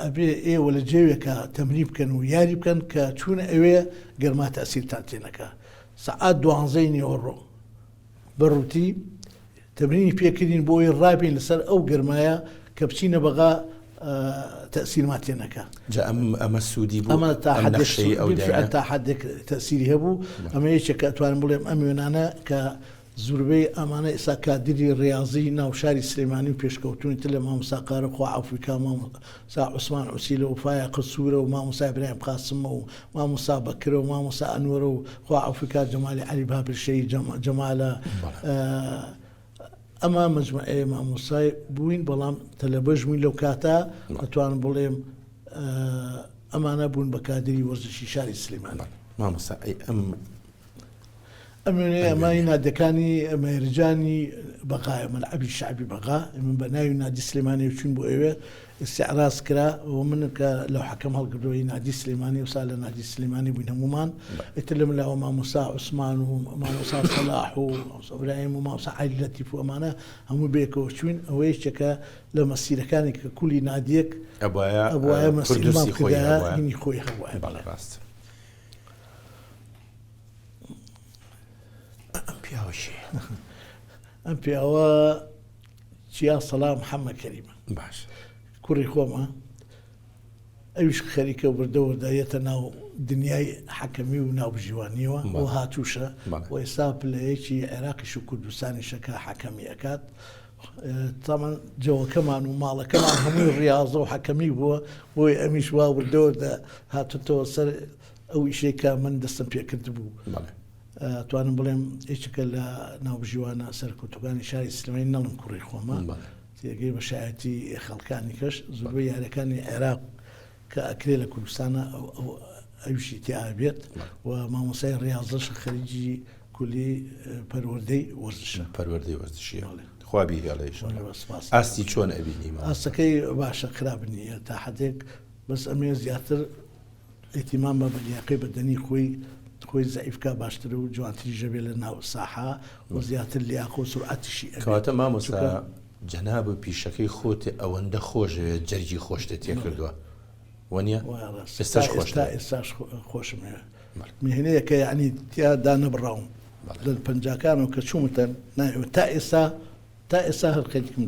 ئەبێ ئێوە لە جێوێکە تەمرین بکەن و یاری بکەن کە چوونە ئەوێ گەرما تەسیرتان تێنەکا سەعات دوانزەی نیوەڕۆ بە ڕووتی تەمرینی پێکردین بۆ ئەوەی ڕابین لەسەر ئەو گەرمایە کە بچینە بەغا تەسیرمان تێ نەکا. جا ئەم ئەمە سوودی بوو ئەمە تا ئەم حدێک نەخشەی ئەو بالفعل دایە؟ تا حدێک تەسیری هەبوو ئەمە یەکێکە ئەتوانم بڵێم ئەم وێنانە کە زوربەی ئەمانە ئێستا کادری ڕیاضی ناو شاری سلێمانی و پێشکەوتوونی تر لە مامۆستا قارە خوا عەفوی کا مامۆستا عوسمان عوسیلە و فایەق سوورە و مامۆستا ئیبراهیم قاسمە و مامۆستا بەکرە و مامۆستا ئەنوەرە و خوا عەفوی کا جەمالی عەلی بابرشەیی جەمالە ئەمە مەجموعەیە مامۆستای بووین بەڵام تەلەبەش بووین لەو کاتە ئەتوانم بڵێم ئەمانە بوون بە کادری وەرزشی شاری سلێمانی. مامۆستا ئەی ئەم ئەم وێنەیە ئەمانی نادیەکانی مەهرجانی بەغایە، مەلعەبی شەعبی بەغا، ئێمە بە ناوی نادی سلێمانیەوە چووین بۆ ئەوێ، ئیستعراز کرا و من کە لەوحەکەم هەڵگردووە هی نادی سلێمانی، ئەوسا لە نادی سلێمانی بووین هەموومان، ئیتر لەم لاوە مامۆستا عوسمان و مامۆستا سەلاح و مامۆستا ئیبراهیم و مامۆستا عەلی لەتیف و ئەمانە هەموو بەیەکەوە چووین، ئەوە یەکێکە لە مەسیرەکانی کە کولی نادیەک ئەبوایە ئەبوایە مەسیرمان پردوسی خۆی بکردایە هەبوایە. هینی خۆی هەبوایە. بەڵێ ڕاستە. ئەم پیاوە کێیە؟ ئەم پیاوە چیا سەڵا محەممە کەریمە. باش. کوڕی خۆمە. ئەویش خەریکە وردە وردە یەتە ناو دنیای حەکەمی و ناوبژیوانیەوە و هاتووشە و ئێستا پلەیەکی عێراقیش و کوردستانیشە کە حەکەمی ئەکات. تامان جەوەکەمان و ماڵەکەمان هەمووی ڕاضە و حەکەمی بووە بۆی ئەمیش وا وردە وردە هاتوتەوە سەر ئەو ئیشەی کە من دەستم پێکردبوو توانم بڵێم یەکێکە لە ناوبژیوانە سەرکەوتوەکانی شاری سلێمانی نەڵم کوڕی خۆمە تێگەی بە شایەتی خەڵکانی کەش زۆربەی یاریەکانی عێراق کە ئەکرێ لە کوردستانە ئەویشی تیا بێت و مامۆسای ڕاضەش خەریکی کولی پەروەردەی وەرزشە پەروەردەی وەرزشیە خوا بیهێڵێ ئاستی چۆن ئەبینی ئاستەکەی باشە خراپ نییە تا حدێک بەس ئەمێ زیاتر ئیهتیمام بە لیاقەی بەدەنی خۆی خۆی زەعیف کا باشترە و جوانتریش ئەبێ لە ناو ساحە و زیاتر لیاقە و سورعەتیشی ئەبێ کەواتە مامۆستا چونکە جەنابت پیشەکەی خۆت ئەوەندە خۆشەوێت جەرگی خۆشتە تێکردوە وەنیە وایە ڕاستە ئێستاش تا خۆشتە ئێستا ئێستاش خۆشم هەیە مهنەیەکە یەعنی تیا دانەبڕاوم لە پەنجاکانەوە کە چوومەتە ناوی تا ئێستا تا ئێستا هەر خەریکم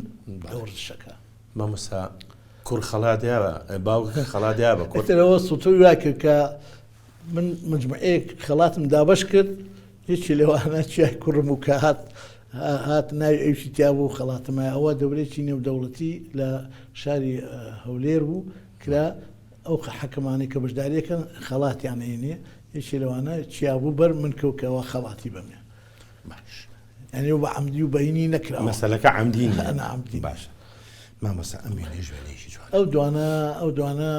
لە وەرزشەکە. مامۆستا کوڕ خەڵات یا باوکەکە خەڵات یا بە کوڕ؟ ئیتر ئەوە سوتوی وای کرد کە من مجموعەیەک خەڵاتم دابەش کرد یەکێ لەوانە چیای کوڕم بوو کە هات هات ناوی ئەویشی تیا بوو خەڵاتم مایە ئەوە دەورێکی نێودەوڵەتی لە شاری هەولێر بوو کرا ئەو حەکەمانەی کە بەشداریەکەن خەڵاتیان ئەینێ یەکێ لەوانە چیا بوو بەر من کەوت کە خەڵاتی بەمێ باش یانی بە عەمدی و بەینی نەکراوە. مەسەلەکە عەمدی نییە. نا عەمدی نییە. باشە مامۆستا ئەم وێنەیەش وێنەیەکی جوانە. ئەو دوانە ئەو دوانە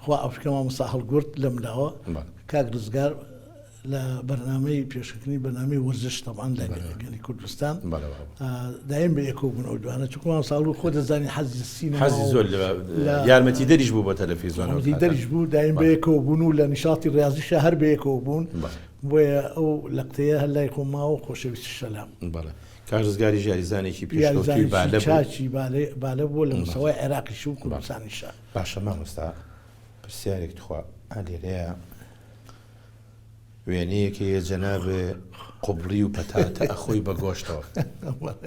خوا عەفوی کە مامۆستا هەڵگورد لەم لاوە کاک ڕزگار لە بەرنامەی پێشکەوتنی بەرنامەی وەرزش تەبعەن لە گەلی کوردستان دایم بە یەکەوە بوون ئەو دوانە چونکە مامۆستا هەڵگورد خۆ دەزانی حەزی سینەما حەزی زۆر لە یارمەتیدەریش بوو بۆ تەلەفیزیۆن یارمەتیدەریش بوو دایم بە یەکەوە بوون و لە نیشاتی ڕاضیشا هەر بە یەکەوە بوون. بۆیە ئەو لەقتەیە هەر لای خۆم ماوە و خۆشەویستیشە لام. بەڵێ کاک ڕزگاریش یاریزانێکی پێشکەوتووی بالە بوو. یاریزانێکی چاکی بالە بووە لە مستەوای عێراقیش و کوردستانیشا. باشە مامۆستا پرسیارێک تخوا ئا لێرەیە وێنەیەک هەیە جەنابێ قوبڵی و پەتاتە ئەخۆی بە گۆشتەوە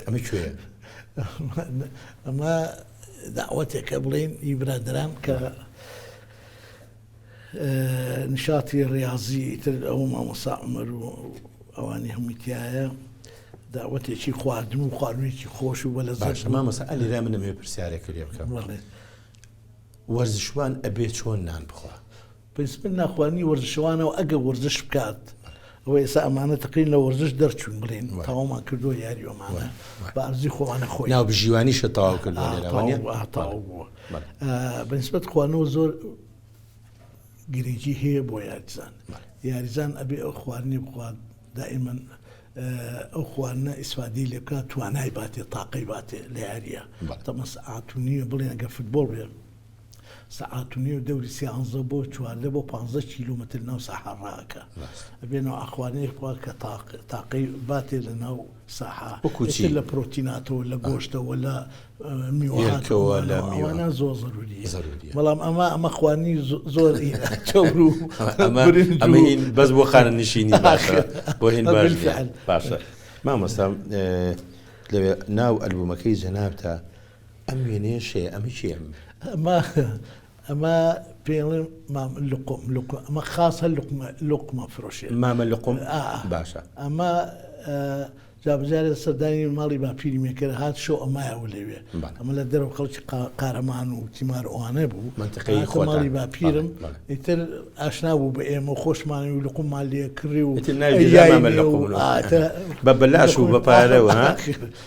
ئەمە کوێیە؟ ئەمە دەعوەتێکە بڵێین ئی برادەران کە نیشاتی ڕیازی ئیتر ئەو مامۆستا عومەر و ئەوانی هەمووی تایە داوەتێکی خواردن و خواردنێکی خۆش و بەلە باشە مامۆستا ئەلیرا من ئەمەوێ پرسیارێکت لێ بکەم وەرزشوان ئەبێ چۆن نان بخوا؟ پرنسپل ناخواردنی وەرزشەوانەوە ئەگە وەرزش بکات ئەوە ئێستا ئەمانە تەقرین لە وەرزش دەرچوون بڵێن تەواومان کردووە یاری ئەمانە بە ئەرزی خۆمانە خۆی ناوبژیوانیشە تەواو کردووە لێرە وانیە؟ تەواو بووە بەنسبەت خواردنەوە زۆر گرنگی هەیە بۆ یاریزان یاریزان ئەبێ ئەو خواردنی بخوات دائیمەن. ئەو خواردنە ئیسفادەی لێ بکات توانای باتێ تاقەی باتێ لە یاریە تەمە سەعات و نیوە بڵێن ئەگەر فوتبۆڵ بێ سەعات و نیو دەوری سیانزە بۆ چواردە بۆ پانزە کیلۆمەتر ناو ساحە ڕاکە ئەبێ ناو ئەخوانەیەک بخوا کە تاقەی باتێ لە ناو ساحە وەکو لە پرۆتیناتەوە لە گۆشتەوە لە میوەهاتەوە لە میوانە زۆر زەروریە بەڵام ئەمە ئەمە خوانی زۆر چەور و ئەمە بەس بۆ خانە نشینی باشە بۆ هین باشە مامۆستا لەوێ ناو ئەلبومەکەی جەنابتە ئەم وێنەیە شەیە ئەمە کێ ئەمە ئەمە پێڵێن مام لقم لقم ئەمە خاصە لقمە لقمە فرۆشێ مامە لقم باشە ئەمە جابجارێ سەردانی ماڵی باپیری مێکرد هات شەو ئەمایەوە لەوێ ئەمە لە دەرەوە خەڵکی قارەمان و تیمار ئەوانە بوو مەنتقەی خۆتان ماڵی باپیرم ئیتر ئاشنا بوو بە ئێمە و خۆشمان و لقممان لێ کڕی و ئیتر ناوی مامە لقم بە بەلاش و بە پارەوە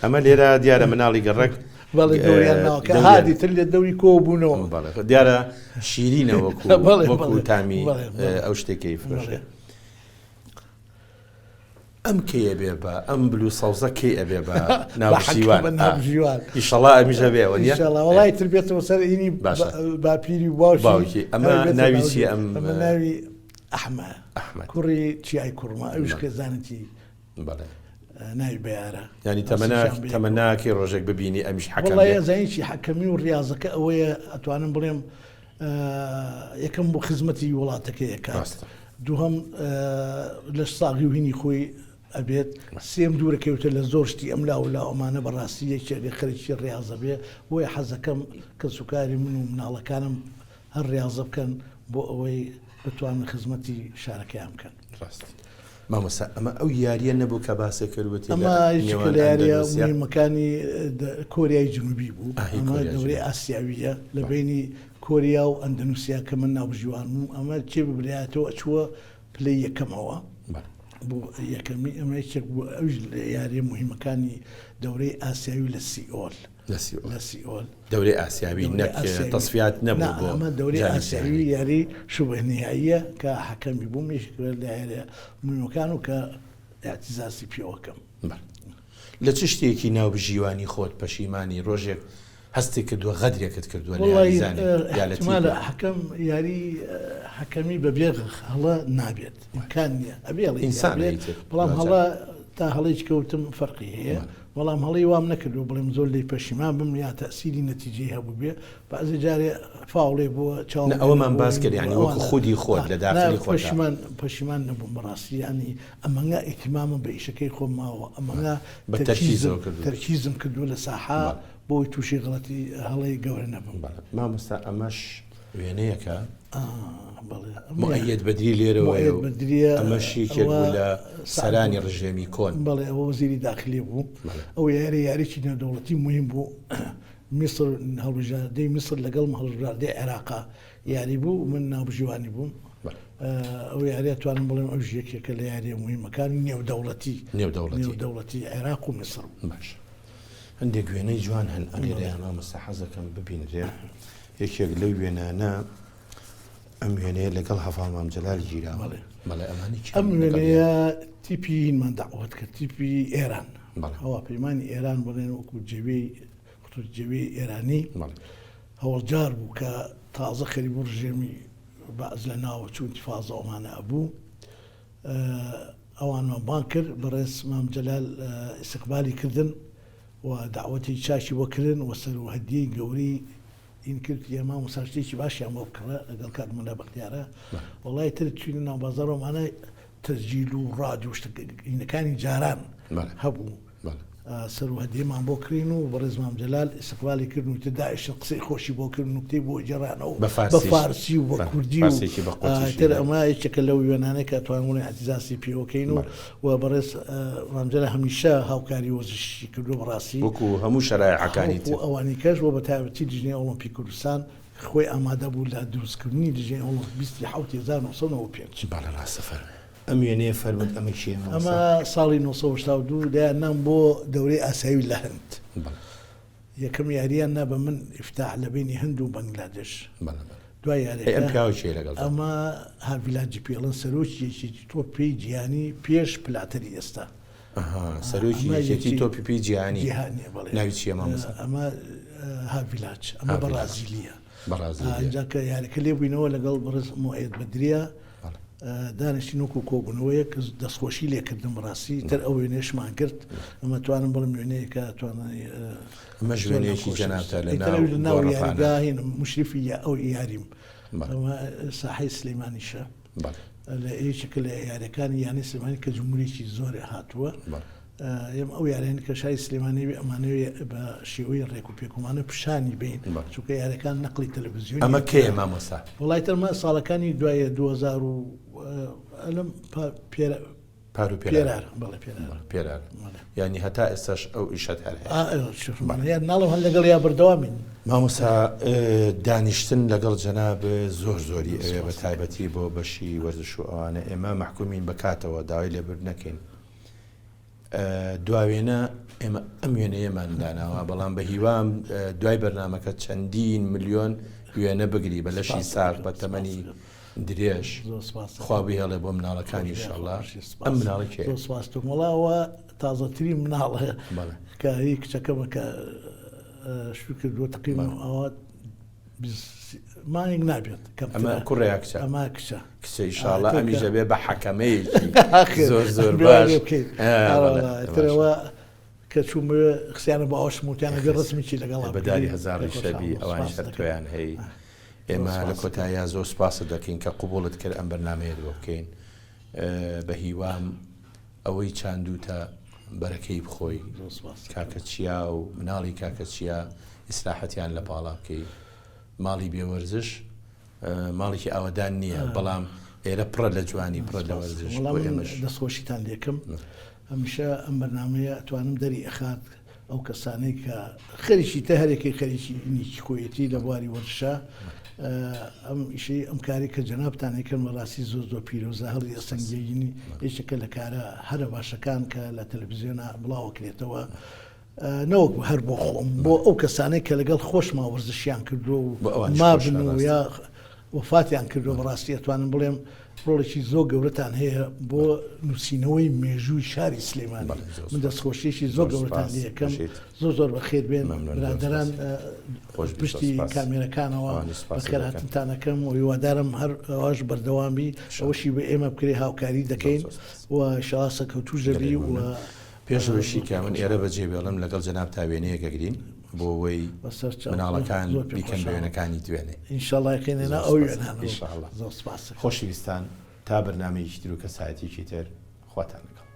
ئەمە لێرە دیارە مناڵی گەڕەک بەڵێ دەوریان ناوە کە هادی تر لە دەوری کۆ بوونەوە دیارە شیرینە وەکو وەکو تامی ئەو شتێکەی فرۆشێ. ئەم کەی ئەبێ بە ئەم بلو سەوزە کەی ئەبێ بە ناوبژیوان ناوبژیوان ئیشەڵا ئەمیش ئەبێ ئەوە نییە ئیشەڵا وەڵای تر بێتەوە سەر ئینی باشە باپیری و باوکی باوکی ئەمە ناوی چییە ئەم ئەمە ناوی ئەحمە ئەحمەد کوڕی چیای کوڕمە ئەویش خێزانێکی بەڵێ ناوی بەیارە ینی تەمەنا تەمەناکی ڕۆژێک ببینی ئەمیش حەکەم وەڵای ئەزانی چی حەکەمی و ڕیاضەکە ئەوەیە ئەتوانم بڵێم یەکەم بۆ خزمەتی وڵاتەکەی ئەکات ڕاستە. دووهەم لەش ساغی و هینی خۆی ئەبێت سێم دوورەکەوتە لە زۆر شتی ئەم لاو لا ئەمانە بەڕاستی یەکێکە خەرکی ڕاضە بێ بۆیە حەزەکەم کەسوکاری من و مناڵەکانم هەر ڕاضە بکەن بۆ ئەوەی بتوانن خزمەتی شارەکەیان بکەن. ڕاست. مامۆستا ئەمە ئەو یاریە نەبوو کە باسێ کردوەتی ئەمە یەکێکە لە یاریە مهمەکانی کۆریای جنوبی بوو ئەمە دەورەی ئاسیاویە لە بینی کۆریا و ئەندەنوسیا کە من ناوبژیوان بووم ئەمە کێ ببرایەتەوە ئەچووە پلەی یەکەمەوە بۆ یەکەمی ئەمە یەکێک بوو ئەویش لە یاریە مهمەکانی دەورەی ئاسیاوی لە سیئۆل لە سیئۆل دەورەی ئاسیاوی نەک تەسفیات نەبوو بۆ ئەمە دەورەی ئاسیاوی یاری شوبه نهائیە کە حەکەمی بووم یەکێک لە یاریە مهمەکان و کە ئیعتیزازی پێوەکەم. لە چ شتێکی ناوبژیوانی خۆت پەشیمانی ڕۆژێک هەستی کردووە غەدرێکت کردووە لە یاریزانێک یا لە تیپێک؟ حەکەم یاری حەکەمی بە بێ هەڵە نابێت ئیمکان نییە ئەبێ هەڵەی ئینسانە بێت ئیتر بەڵام دواجار. هەڵە تا هەڵەیەکی کەوتم فەرقی هەیە بەڵام هەڵەی وام نەکردووە بڵێم زۆر لێی پەشیمان بم یا تەئسیری نەتیجەی هەبووبێ بەعزێ جارێ فاوڵێ بووە چاوم نا لێ ئەوەمان نەبووە باس هین کرد بووە یانی وەکو ئەوانە خودی خۆت لە نا داخلی خۆتا. پەشیمان پەشیمان نەبووم بەڕاستی یانی ئەمەنگە ئیهتیمامم بە ئیشەکەی خۆم ماوە ئەمەنگە بە تەرکیزم تەرکیزەوە کردووتە. تەرکیزم کردووە لە ساحە بەڵێ. بۆی تووشی غەڵەتی هەڵەی گەورە نەبم. بەڵێ مامۆستا ئەمەش وێنەیەکە ئا بەڵێ ئەمە موئەیەد بەدری لێرەوەیە موئەیەد و بەدرییە ئەمەش یەکێک ئەوە بوو لە سەعد سەرانی بوو. ڕژێمی کۆن. بەڵێ ئەوە وەزیری داخلی بوو. بەڵێ. ئەو یاریە یاریی نێودەوڵەتی موهیم بوو. میسر هەڵبژاردەی میسر لەگەڵ هەڵبژاردەی عێراقا یاری بوو من ناوبژیوانی بووم. بەڵێ. ئەو یاریە توانم بڵێم ئەوش یەکێکە لە یاریە موهیمەکانی نێودەوڵەتی نێودەوڵەتی. نێودەوڵەتی عێراق و میسر بوو. باشە. هەندێک وێنەی جوان هەن ئەلێرەیە مامۆستا حەزەکەم ببینرێن یەکێک لەو وێنانە ئەم وێنەیە لەگەڵ هەڤاڵ مام جەلال گیراوە بەڵێ ئەمانە کێن ئەم لەگەڵ وێنەیە تیپی هینمان داوات کرد تیپی ئێران بەڵێ. هەوا پەیمانی ئێران بڵێن وەکو جەوێی خطوط جەوێی ئێرانی بەڵێ. هەوەڵجار بوو کە تازە خەریک بوو ڕژێمی بەعس لە ناوە چوو ئینتیفازە ئەوانە ئەبوو ئەوانمان بانگ کرد بەڕێز مام جەلال ئیستقبالی کردن و دەعوەتی چاکی بۆ کردن و سەر و هەدیەی گەورەی این کرد یە مامۆستا شتێکی باشیان بۆ بکڕە لەگەڵ کاک مەلا بەختیارە وەڵای تر چوینە ناو بازاڕ ئەمانە تەسجیل و ڕادیۆ شتە هینەکانی جاران هەبوو سەر و هەدیەمان بۆ کرین و بەڕێز مام جەلال ئیستقبالی کردن و تر داعش قسەی خۆشی بۆ کردن نوکتەی بۆ گێڕانەوە بە بە فارسیش. فارسی و بە بەڵێ، کوردی و فارسیەکی بە قوتیشی تر هەیە. ئەمە یەکێکە لەو وێنانەی کە ئەتوانم بڵێم ئیعتیزازی پێوەکەین و بەڵێ. و بەڕێز مام جەلال هەمیشە هاوکاری وەرزشی کردووە بەڕاستی وەکو هەموو شەرایعەکانی وەکو تر. ئەوانی کەش و بە تایبەتی لیژنەی ئۆڵۆمپی کوردستان خۆی ئامادە بوو لە دروستکردنی لیژنەی ئۆڵۆمپی 20 حەوت 1995. بەڵێ ڕاستە فەرموو. ئەم وێنەیە فەرمووت ئەمە کێیە مامۆستا؟ ئەمە ساڵی 982 دایان نام بۆ دەورەی ئاسیاوی لە هەند. بەڵێ. یەکەم یارییان نا بە من ئیفتاح لە بەینی هەند و بەنگلادش. بەڵێ بەڵێ. دوای ئەی یاریەکە ئەم پیاوە کێیە لەگەڵتان؟ ئەمە هاڤیلاجی پێڵن سەرۆکی یەکێتی تۆپ پێی جیهانی پێش پلاتەری ئێستا. سەرۆکی یەکێتی تۆپی پێی جیهانی ناوی چییە مامۆستا؟ ئەمە هاڤیلاچ ئەمە بەڕازیلیە ئینجا کە یاریەکە لێ بووینەوە لەگەڵ بەڕێز موئەیەد بەدریە دانیشتین وەکو کۆبوونەوەیەک دەستخۆشی لێکردم بەڕاستی تر ئەو وێنەیەشمان گرت ئەمە توانم بڵێم وێنەیەکە توانای ئەمەش وێنەیەکی جەنابتە لە ناو یاریگا هینم مشرفی ئەو یاریم ئەمە ساحەی سلێمانیشە لە یەکێکە لە یاریەکانی یانەی سلێمانی کە جمهورێکی زۆر هاتووە ئێمە ئەو یاریانە کە شاری سلێمانی ئەمانەوێ بە شێوەی ڕێک و پێکومانە پیشانی بین چونکە یاریەکان نەقلی تەلەڤزیۆن ئەمە کەیە مامۆستا؟ وڵای تەرمە ساڵەکانی دوایە 2000 و لەم پێرە پار و پێرار بەڵێ پێرار پێرار یعنی هەتا ئێستاش ئەو ئیشەت هەر هەیە ناڵم هەر لەگەڵ یا بەردەوامین مامۆستا دانیشتن لەگەڵ جەناب زۆر زۆری ئەوێ بە تایبەتی بۆ بەشی وەرزش و ئەوانە ئێمە مەحکومین بە کاتەوە داوای لێبرد نەکەین دوا وێنە ئێمە ئەم وێنەیەمان داناوە بەڵام بە هیوام دوای بەرنمەکە چەندین ملیۆن وێنە بگری بە لەشی ساغ بە تەمەنی درێژ خوا بهێڵێ بۆ مناڵەکانی ئیشەڵا ئەم مناڵە کێ سپاس وڵاوە تازەترین مناڵە کە هی کچەکەمە کە شوو کردووە تقریبا ئەوە مانگ نابێت ئەمە کوڕە یا کچە ئەمە کچە کچە ئیشاڵا ئەمیش دەبێ بە حەکەمەیەکی زۆر زۆر باش ترەوە کە چوومەوێ قسەیانە بۆ ئەوەشم وتیان ئەبێ ڕەسمێکی لەگەڵا بەداری هەزاڕی شەبی ئەوانیش هەر تۆیان هەی ئێمە لە کۆتاییا زۆر سوپاست دەکەین کە قبوڵت کرد ئەم بەرنامەیەت بۆ بکەین بە هیوام ئەوەی چاندووتە بەرەکەی بخۆی کاکە چیا و مناڵی کاکە چیا ئیسراحەتیان لە پاڵا بکەی ماڵی بێوەرزش ماڵێکی ئاوەدان نییە بەڵام ئێرە پڕە لە جوانی پڕە لە وەرزش دەستخۆشیتان لێکم هەمیشە ئەم بەرنامەیە ئەتوانم دەری ئەخات ئەو کەسانەی کە خەریکی تە هەرێکی خەریکی ئینێکی خۆیەتی لە بواری وەرزشا ئەم ئیشەی ئەم کاری کە جەنابتان ئەیکەن بەڕاستی زۆر زۆر پیرۆزە هەڵی ئەسەنگێنی یەکێکە لە کارە هەرە باشەکان کە لە تەلەڤزیۆنا بڵاوەکرێتەوە نەوەک هەر بۆ خۆم بۆ ئەو کەسانەی کە لەگەڵ خۆشما وەرزشیان کردووە و مابن و یا وەفاتیان کردووە بەڕاستی ئەتوانم بڵێم ڕۆڵێکی زۆر گەورەتان هەیە بۆ نووسینەوەی مێژووی شاری سلێمانی من دەستخۆشیەکی زۆر گەورەتان لێ ئەکەم زۆر زۆر بەخێر بێن برادەران پشتی کامێرەکانەوە بەخێرهاتنتان ئەکەم و هیوادارم هەر ئەوش بەردەوامی ئەوەشی بە ئێمە بکرێ هاوکاری دەکەین و ئیشەڵا سەرکەوتووش دەبی و پێش ئەوەشی کە من ئێرە بەجێ بێڵم لەگەڵ جەنابتا وێنەیەک ئەگرین بۆ ئەوەی مناڵەکان بیکەن بە وێنەکانی دوێنێ. ئینشەڵا یەکەینە ناو ئەو وێنانەوە. ئینشەڵا. خۆشەویستان تا بەرنامەیەکی تر و کەسایەتیەکی تر خواتان لەگەڵ.